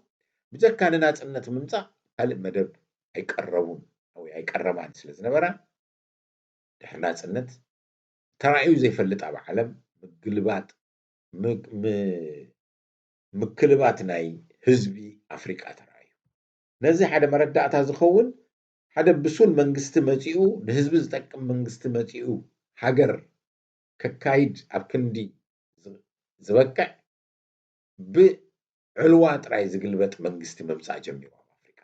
ብጀካ ንናጽነት ምምጻእ ካልእ መደብ ኣይቀረቡን ወይ ኣይቀረባን ስለ ዝነበራ ድሕሪ ናጽነት ተራእዩ ዘይፈልጥ ኣብ ዓለም ምግልባጥ ምክልባት ናይ ህዝቢ ኣፍሪቃ ተራእዩ። ነዚ ሓደ መረዳእታ ዝኸውን ሓደ ብሱል መንግስቲ መጺኡ ንህዝቢ ዝጠቅም መንግስቲ መጺኡ ሃገር ከካይድ ኣብ ክንዲ ዝበቅዕ ብዕልዋ ጥራይ ዝግልበጥ መንግስቲ ምምጻእ ጀሚሩ ኣብ ኣፍሪቃ።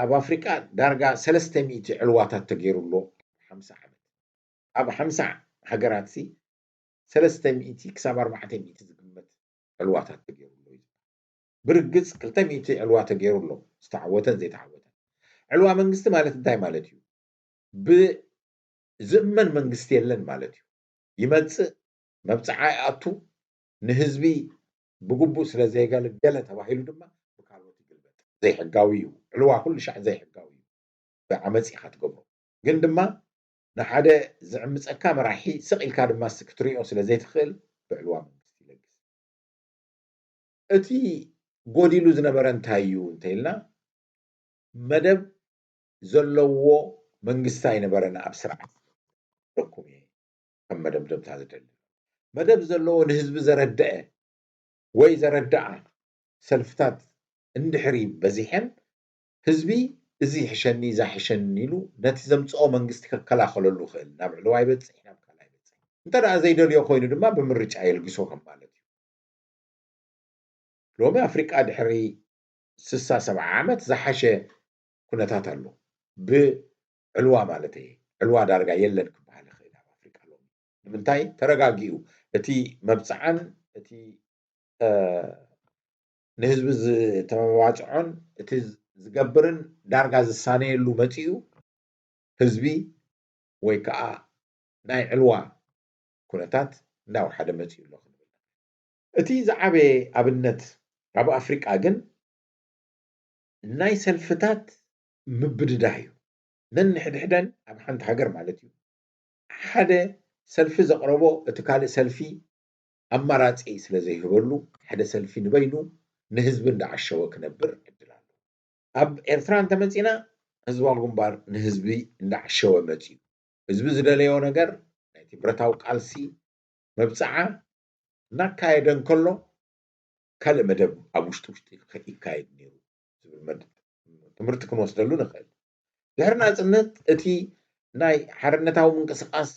ኣብ ኣፍሪቃ ዳርጋ ሰለስተ ሚእቲ ዕልዋታት ተገይሩ ኣሎ። ሓምሳ ዓመት ኣብ ሓምሳ ሃገራት ሲ ሰለስተ ሚእቲ ክሳብ ኣርባዕተ ሚእቲ ዝግመት ዕልዋታት ተገይሩ ኣሎ እዩ። ብርግጽ ክልተ ሚእቲ ዕልዋ ተገይሩ ኣሎ፣ ዝተዓወተን ዘይተዓወተን። ዕልዋ መንግስቲ ማለት እንታይ ማለት እዩ? ብዝእመን መንግስቲ የለን ማለት እዩ። ይመጽእ፣ መብጽዓ ይኣቱ፣ ንህዝቢ ብግቡእ ስለ ዘየገልገለ ተባሂሉ ድማ ብካልኦት ይግልበጥ። ዘይሕጋዊ እዩ። ዕልዋ ኩሉ ሻዕ ዘይሕጋዊ እዩ። ብዓመጽ ኢኻ ትገብሮ። ግን ድማ ንሓደ ዝዕምጸካ መራሒ ስቕ ኢልካ ድማ ክትሪኦ ስለ ዘይትኽእል ብዕልዋ መንግስቲ ይለግስ። እቲ ጎዲሉ ዝነበረ እንታይ እዩ እንተኢልና መደብ ዘለዎ መንግስቲ ኣይነበረን ኣብ ስርዓት። ረኩም እየ ከም መደምደምታ ዝደሊ መደብ ዘለዎ ንህዝቢ ዘረደአ ወይ ዘረደኣ ሰልፍታት እንድሕሪ በዚሐን ህዝቢ እዚ ይሕሸኒ እዛ ይሕሸኒ ኢሉ ነቲ ዘምፅኦ መንግስቲ ከከላኸለሉ ይኽእል። ናብ ዕልዋ ይበፅሕ ናብ ካልእ ይበፅሕ። እንተ ደኣ ዘይደልዮ ኮይኑ ድማ ብምርጫ የልግሶ ከም ማለት እዩ። ሎሚ ኣፍሪቃ ድሕሪ ስሳ ሰብዓ ዓመት ዝሓሸ ኩነታት ኣሎ። ብዕልዋ ማለት እየ። ዕልዋ ዳርጋ የለን ክበሃል ይኽእል ኣብ ኣፍሪቃ ሎሚ። ንምንታይ? ተረጋጊኡ እቲ መብፅዓን እቲ ንህዝቢ ዝተመባፅዖን እቲ ዝገብርን ዳርጋ ዝሳነየሉ መፂኡ ህዝቢ ወይ ከዓ ናይ ዕልዋ ኩነታት እንዳወሓደ መፂኡ ኣሎ ክንብል። እቲ ዝዓበየ ኣብነት ኣብ ኣፍሪቃ ግን ናይ ሰልፍታት ምብድዳህ እዩ። ነንሕድሕደን ኣብ ሓንቲ ሃገር ማለት እዩ። ሓደ ሰልፊ ዘቕረቦ እቲ ካልእ ሰልፊ ኣማራፂ ስለ ዘይህበሉ ሓደ ሰልፊ ንበይኑ ንህዝቢ እንዳዓሸወ ክነብር ዕድል ኣሎ። ኣብ ኤርትራ እንተመፂና ህዝባዊ ግንባር ንህዝቢ እንዳዓሸወ መፂኡ። ህዝቢ ዝደለዮ ነገር ናይቲ ብረታዊ ቃልሲ መብፅዓ እናካየደ እንከሎ ካልእ መደብ ኣብ ውሽጢ ውሽጢ ይካየድ ነይሩ ዝብል መድ- ትምህርቲ ክንወስደሉ ንኽእል። ድሕሪ ናፅነት እቲ ናይ ሓርነታዊ ምንቅስቃስ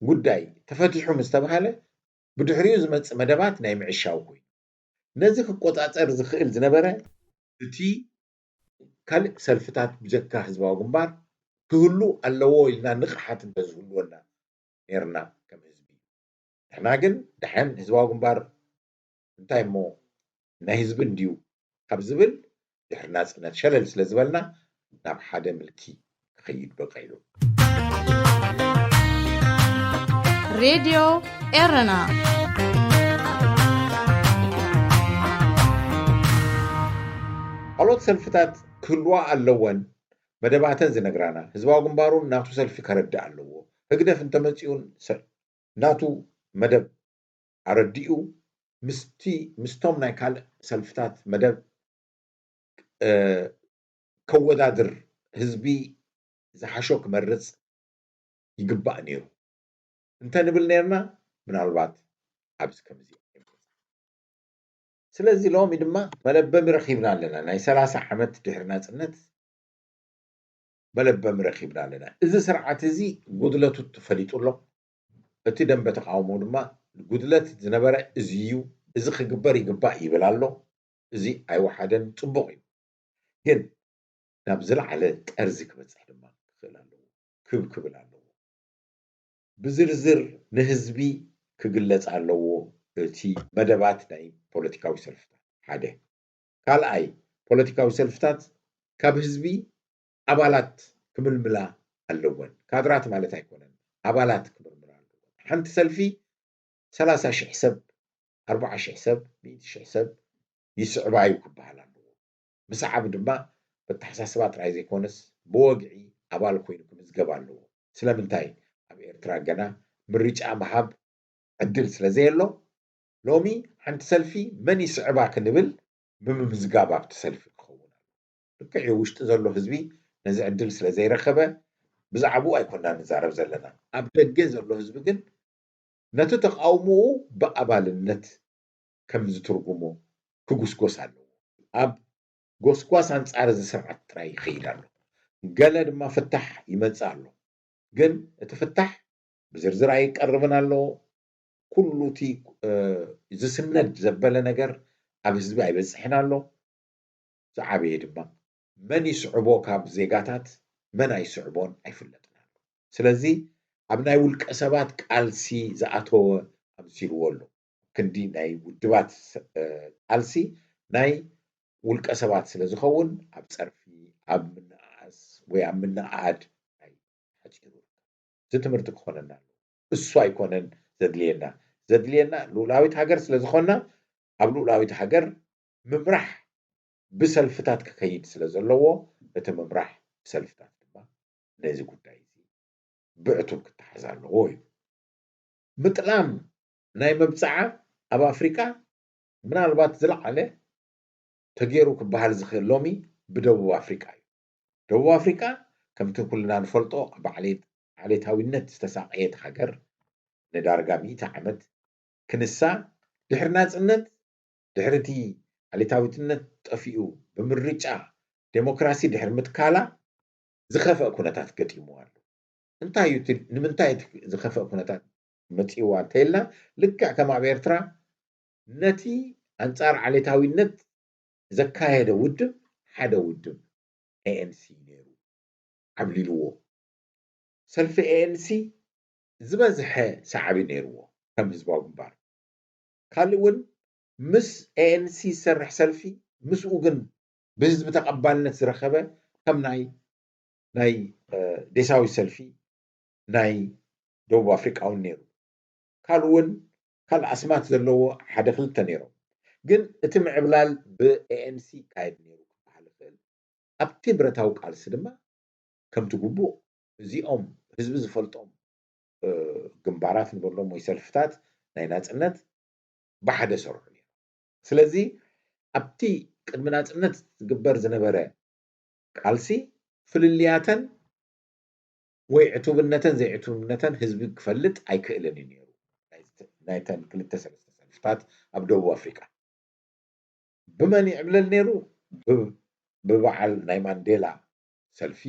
ጉዳይ ተፈቲሑ ምስ ተባሃለ ብድሕሪኡ ዝመፅእ መደባት ናይ ምዕሻው ኮይኑ ነዚ ክቆፃፀር ዝኽእል ዝነበረ እቲ ካልእ ሰልፍታት ብጀካ ህዝባዊ ግንባር ክህሉ ኣለዎ ኢልና ንቕሓት እንተዝህልወና ነርና ከም ህዝቢ። ንሕና ግን ደሓን ህዝባዊ ግንባር እንታይ እሞ ናይ ህዝቢ እንድዩ ካብ ዝብል ድሕሪ ናፅነት ሸለል ስለ ዝበልና ናብ ሓደ ምልኪ ክኸይድ በቂዑ። ሬድዮ ኤረና ካልኦት ሰልፍታት ክህልዋ ኣለወን መደባተን ዝነግራና ህዝባዊ ግንባሩን ናቱ ሰልፊ ከረድእ ኣለዎ። ህግደፍ እንተመፂኡን ናቱ መደብ ኣረዲኡ ምስቲ ምስቶም ናይ ካልእ ሰልፍታት መደብ ከወዳድር ህዝቢ ዝሓሾ ክመርፅ ይግባእ ነይሩ እንተንብል ነርና ምናልባት ኣብዚ ከምዚ ስለዚ ሎሚ ድማ መለበሚ ረኺብና ኣለና። ናይ ሰላሳ ዓመት ድሕሪ ናፅነት መለበሚ ረኺብና ኣለና። እዚ ስርዓት እዚ ጉድለቱ ተፈሊጡ ኣሎ። እቲ ደንበ ተቃውሞ ድማ ጉድለት ዝነበረ እዚ እዩ፣ እዚ ክግበር ይግባእ ይብል ኣሎ። እዚ ኣይወሓደን፣ ፅቡቕ እዩ። ግን ናብ ዝለዓለ ጠርዚ ክበፅሕ ድማ ክኽእል ኣለዎ፣ ክብ ክብል ኣለዎ። ብዝርዝር ንህዝቢ ክግለፅ ኣለዎ እቲ መደባት ናይ ፖለቲካዊ ሰልፍታት ሓደ። ካልኣይ ፖለቲካዊ ሰልፍታት ካብ ህዝቢ ኣባላት ክምልምላ ኣለወን። ካድራት ማለት ኣይኮነን፣ ኣባላት ክምልምላ ኣለወን። ሓንቲ ሰልፊ ሰላሳ ሽሕ ሰብ፣ ኣርባዓ ሽሕ ሰብ፣ ሚእቲ ሽሕ ሰብ ይስዕባ እዩ ክበሃል ኣለዎ። ምስዓብ ድማ በተሓሳስባ ጥራይ ዘይኮነስ ብወግዒ ኣባል ኮይኑ ክምዝገብ ኣለዎ። ስለምንታይ ኣብ ኤርትራ ገና ምርጫ ምሃብ ዕድል ስለ ዘየሎ ሎሚ ሓንቲ ሰልፊ መን ይስዕባ ክንብል ብምምዝጋብ ኣብቲ ሰልፊ ክኸውን ኣሎ። ልክዕ እዩ ውሽጢ ዘሎ ህዝቢ ነዚ ዕድል ስለ ዘይረኸበ ብዛዕባኡ ኣይኮና ንዛረብ ዘለና። ኣብ ደገ ዘሎ ህዝቢ ግን ነቲ ተቃውሞኡ ብኣባልነት ከም ዝትርጉሞ ክጉስጎስ ኣለዎ። ኣብ ጎስጓስ ኣንጻር እዚ ስርዓት ጥራይ ይኸይድ ኣሎ። ገለ ድማ ፍታሕ ይመጽእ ኣሎ። ግን እቲ ፍታሕ ብዝርዝር ኣይቀርብን ኣሎ። ኩሉ እቲ ዝስነድ ዘበለ ነገር ኣብ ህዝቢ ኣይበጽሕን ኣሎ። ዝዓበየ ድማ መን ይስዕቦ ካብ ዜጋታት መን ኣይስዕቦን ኣይፍለጥን ኣሎ። ስለዚ ኣብ ናይ ውልቀ ሰባት ቃልሲ ዝኣተወ ኣምሲልዎ ኣሎ። ክንዲ ናይ ውድባት ቃልሲ ናይ ውልቀ ሰባት ስለ ዝኸውን ኣብ ፀርፊ፣ ኣብ ምንኣኣስ ወይ ኣብ ምንኣኣድ ሓፂሩ። እዚ ትምህርቲ ክኾነና ኣሎ። እሱ ኣይኮነን ዘድልየና። ዘድልየና ልኡላዊት ሃገር ስለ ዝኾንና ኣብ ልኡላዊት ሃገር ምምራሕ ብሰልፍታት ክኸይድ ስለ ዘለዎ እቲ ምምራሕ ብሰልፍታት ድማ ነዚ ጉዳይ እዚ ብዕቱብ ክተሓዝ ኣለዎ እዩ። ምጥላም ናይ መብፅዓ ኣብ ኣፍሪቃ ምናልባት ዝለዓለ ተገይሩ ክበሃል ዝኽእል ሎሚ ብደቡብ ኣፍሪቃ እዩ። ደቡብ ኣፍሪቃ ከምቲ ኩልና ንፈልጦ ብዓሌታዊነት ዝተሳቀየት ሃገር ንዳርጋ ሚእቲ ዓመት ክንሳ ድሕሪ ናፅነት ድሕሪ እቲ ዓሌታዊትነት ጠፊኡ ብምርጫ ዴሞክራሲ ድሕሪ ምትካላ ዝኸፍአ ኩነታት ገጢምዋ ኣሎ። እንታይ እዩ እቲ ንምንታይ እቲ ዝኸፍአ ኩነታት መፂእዋ እንተኢልና ልክዕ ከም ኣብ ኤርትራ ነቲ ኣንፃር ዓሌታዊነት ዘካየደ ውድብ ሓደ ውድብ ኤኤንሲ ነይሩ ዓብሊልዎ። ሰልፊ ኤኤንሲ ዝበዝሐ ሰዓቢ ነይርዎ ከም ህዝባዊ ግንባር። ካልእ እውን ምስ ኤኤንሲ ዝሰርሕ ሰልፊ ምስኡ ግን ብህዝቢ ተቐባልነት ዝረኸበ ከም ናይ ናይ ዴሳዊ ሰልፊ ናይ ደቡብ ኣፍሪቃ እውን ነይሩ። ካልእ እውን ካልእ ኣስማት ዘለዎ ሓደ ክልተ ነይሮም። ግን እቲ ምዕብላል ብኤኤንሲ ይካየድ ነይሩ ክበሃል ይኽእል። ኣብቲ ብረታዊ ቃልሲ ድማ ከምቲ ግቡእ እዚኦም ህዝቢ ዝፈልጦም ግንባራት ንበሎም ወይ ሰልፍታት ናይ ናፅነት ብሓደ ሰርሑ ነይሩ። ስለዚ ኣብቲ ቅድሚ ናፅነት ዝግበር ዝነበረ ቃልሲ ፍልልያተን ወይ ዕቱብነተን ዘይዕቱብነተን ህዝቢ ክፈልጥ ኣይክእልን እዩ ነይሩ። ናይተን ክልተ ሰለስተ ሰልፍታት ኣብ ደቡብ ኣፍሪቃ ብመን ይዕብለል ነይሩ? ብበዓል ናይ ማንዴላ ሰልፊ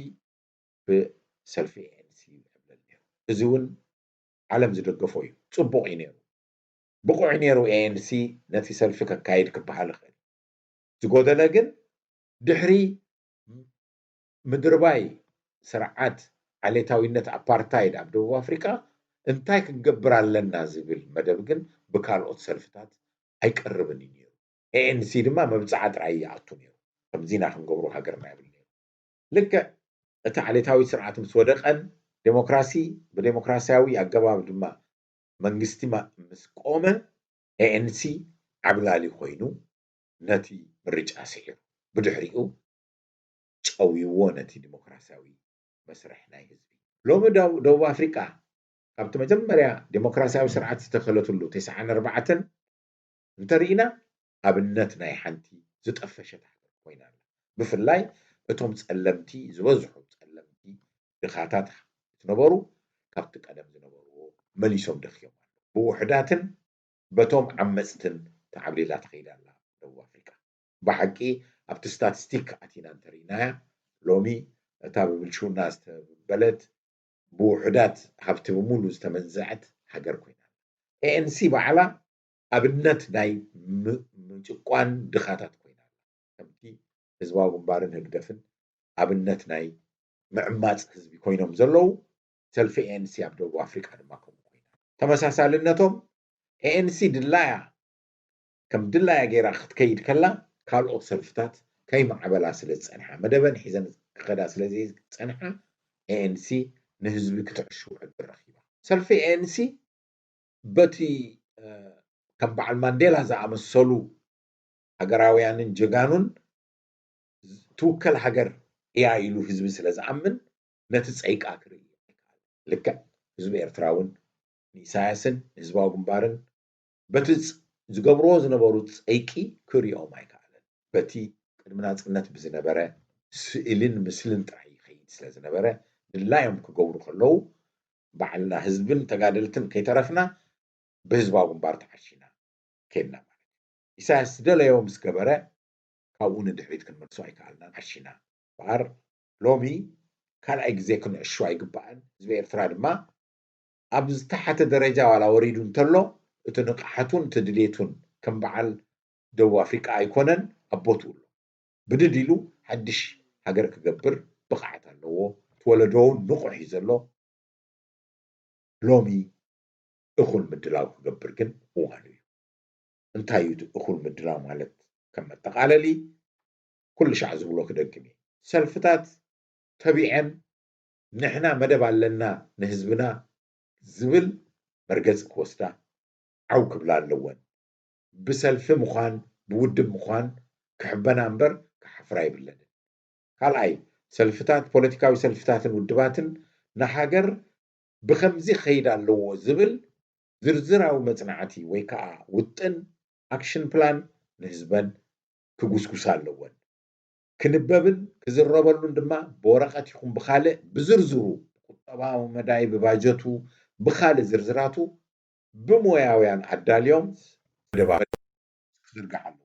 ብሰልፊ ኤኤንሲ ይዕብለል ነይሩ። እዚ እውን ዓለም ዝደገፎ እዩ። ፅቡቕ እዩ ነይሩ። ብቑዕ ነይሩ ኤኤንሲ ነቲ ሰልፊ ከካይድ ክበሃል ይኽእል። ዝጎደለ ግን ድሕሪ ምድርባይ ስርዓት ዓሌታዊነት ኣፓርታይድ ኣብ ደቡብ ኣፍሪቃ እንታይ ክንገብር ኣለና ዝብል መደብ ግን ብካልኦት ሰልፍታት ኣይቀርብን እዩ ነይሩ። ኤኤንሲ ድማ መብፅዓ ጥራይ ይኣቱ ነይሩ። ከምዚ ኢና ክንገብሮ ሃገርና ይብል ነይሩ። ልክዕ እቲ ዓሌታዊ ስርዓት ምስ ወደቐን ዴሞክራሲ ብዴሞክራሲያዊ ኣገባብ ድማ መንግስቲ ማ- ምስ ቆመ ኤኤንሲ ዓብላሊ ኮይኑ ነቲ ምርጫ ስዒሩ። ብድሕሪኡ ጨውይዎ ነቲ ዲሞክራሲያዊ መስርሕ ናይ ህዝቢ። ሎሚ ደቡ- ደቡብ ኣፍሪቃ ካብቲ መጀመርያ ዴሞክራሲያዊ ስርዓት ዝተኸለትሉ ተስዓን ኣርባዕተን እንተርኢና ኣብነት ናይ ሓንቲ ዝጠፈሸት ሃገር ኮይና ኣላ። ብፍላይ እቶም ጸለምቲ ዝበዝሑ ጸለምቲ ድኻታት ዝነበሩ ካብቲ ቀደም ዝነበርዎ መሊሶም ደኽዮም ኣለዉ። ብውሑዳትን በቶም ዓመጽትን ተዓብሊላ ተኸይዳ ኣላ ደቡብ ኣፍሪቃ። ብሓቂ ኣብቲ ስታቲስቲክ ኣቲና እንተርኢናያ ሎሚ እታ ብብልሽውና ዝተበለት ብውሑዳት ሃብቲ ብምሉ ዝተመንዘዐት ሃገር ኮይና። ኤኤንሲ ባዕላ ኣብነት ናይ ም- ምጭቋን ድኻታት ኮይና። ከምቲ ህዝባዊ ግንባርን ህግደፍን ኣብነት ናይ ምዕማፅ ህዝቢ ኮይኖም ዘለዉ ሰልፊ ኤኤንሲ ኣብ ደቡብ ኣፍሪቃ ድማ ከምኡ ኮይና። ተመሳሳልነቶም ኤኤንሲ ድላያ ከም ድላያ ገይራ ክትከይድ ከላ ካልኦት ሰልፍታት ከይማዕበላ ስለ ዝፀንሓ መደበን ሒዘን ክኸዳ ስለ ዘይፀንሓ ኤኤንሲ ንህዝቢ ክትዕሽው ዕድል ረኪባ። ሰልፊ ኤኤንሲ በቲ ከም በዓል ማንዴላ ዝኣመሰሉ ሃገራውያንን ጀጋኑን ትውከል ሃገር እያ ኢሉ ህዝቢ ስለ ዝኣምን ነቲ ፀይቃ ክርኢ ኣይከኣል። ልክዕ ህዝቢ ኤርትራ እውን ንኢሳያስን ንህዝባዊ ግንባርን በቲ ዝገብርዎ ዝነበሩ ፀይቂ ክርእዮም ኣይከኣለን። በቲ ቅድሚ ናፅነት ብዝነበረ ስእልን ምስልን ጥራይ ይኸይድ ስለ ዝነበረ ድላዮም ክገብሩ ከለዉ ባዕልና ህዝብን ተጋደልትን ከይተረፍና ብህዝባዊ ግንባር ተዓሺና ከድና ማለት እዩ። ኢሳያስ ዝደለዮ ምስ ገበረ ካብኡ ንድሕሪት ክንመልሶ ኣይከኣልናን። ዓሺና እምበኣር ሎሚ ካልኣይ ግዜ ክንዕሹ ኣይግባእን። ህዝቢ ኤርትራ ድማ ኣብ ዝተሓተ ደረጃ ዋላ ወሪዱ እንተሎ እቲ ንቕሓቱን እቲ ድሌቱን ከም በዓል ደቡብ ኣፍሪቃ ኣይኮነን፣ ኣብ ቦትኡ ኣሎ። ብድድ ኢሉ ሓድሽ ሃገር ክገብር ብቕዓት ኣለዎ። እቲ ወለዶ እውን ንቑሕ እዩ ዘሎ። ሎሚ እኹል ምድላው ክገብር ግን እዋኑ እዩ። እንታይ እዩ እቲ እኹል ምድላው ማለት? ከም መጠቓለሊ ኩሉ ሻዕ ዝብሎ ክደግም እየ። ሰልፍታት ተቢዐን ንሕና መደብ ኣለና ንህዝብና ዝብል መርገፂ ክወስዳ ዓው ክብላ ኣለወን። ብሰልፊ ምዃን ብውድብ ምዃን ክሕበና እምበር ክሓፍራ የብለንን። ካልኣይ ሰልፍታት ፖለቲካዊ ሰልፍታትን ውድባትን ንሃገር ብኸምዚ ክኸይድ ኣለዎ ዝብል ዝርዝራዊ መፅናዕቲ ወይ ከዓ ውጥን ኣክሽን ፕላን ንህዝበን ክጉስጉሳ ኣለወን። ክንበብን ክዝረበሉን ድማ ብወረቐት ይኹን ብኻልእ ብዝርዝሩ ብቁጠባዊ መዳይ ብባጀቱ ብኻልእ ዝርዝራቱ ብሞያውያን ኣዳልዮም መደባበት ክዝርጋሕ ኣለዎ።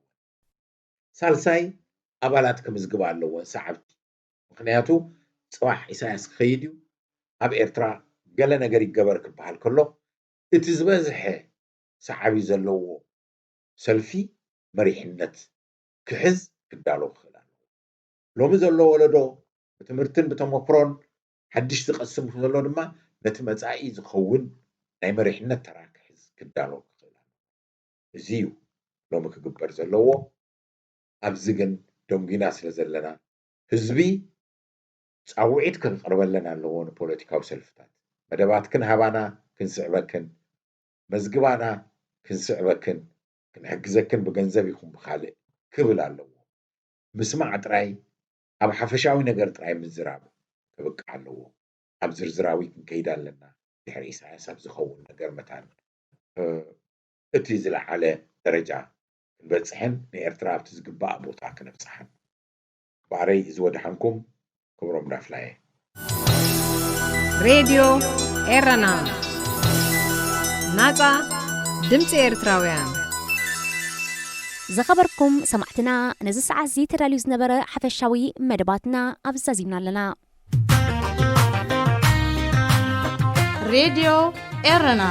ሳልሳይ ኣባላት ክምዝግባ ኣለዎ ሰዓብቲ። ምክንያቱ ፅባሕ ኢሳያስ ክኸይድ እዩ ኣብ ኤርትራ ገለ ነገር ይገበር ክበሃል ከሎ እቲ ዝበዝሐ ሰዓቢ ዘለዎ ሰልፊ መሪሕነት ክሕዝ ክዳሎ ክኽእል ኣለዎ። ሎሚ ዘሎ ወለዶ ብትምህርትን ብተመክሮን ሓድሽ ዝቐስም ዘሎ ድማ ነቲ መፃኢ ዝኸውን ናይ መሪሕነት ተራ ክሕዝ ክዳሎ ክኽእል ኣለዎ። እዚ እዩ ሎሚ ክግበር ዘለዎ። ኣብዚ ግን ደንጒና ስለ ዘለና ህዝቢ ፃውዒት ከቅርበለን ኣለዎ። ንፖለቲካዊ ሰልፍታት መደባትክን ሃባና ክንስዕበክን መዝግባና ክንስዕበክን ክንሕግዘክን ብገንዘብ ይኹን ብኻልእ ክብል ኣለዎ። ምስማዕ ጥራይ ኣብ ሓፈሻዊ ነገር ጥራይ ምዝራብ ክብቃዕ ኣለዎ። ኣብ ዝርዝራዊ ክንከይድ ኣለና። ድሕሪ ኢሳያስ ኣብ ዝኸውን ነገር መታን እቲ ዝለዓለ ደረጃ ክንበፅሕን ንኤርትራ ኣብቲ ዝግባኣ ቦታ ክነብፅሓን ባረይ እዚ ወድሓንኩም ክብሮም ዳፍላየ። ሬድዮ ኤረና ናጻ ድምፂ ኤርትራውያን። ዝኸበርኩም ሰማዕትና ነዚ ሰዓት እዚ ተዳልዩ ዝነበረ ሓፈሻዊ መደባትና ኣብዚ ዛዚምና ኣለና። ሬድዮ ኤረና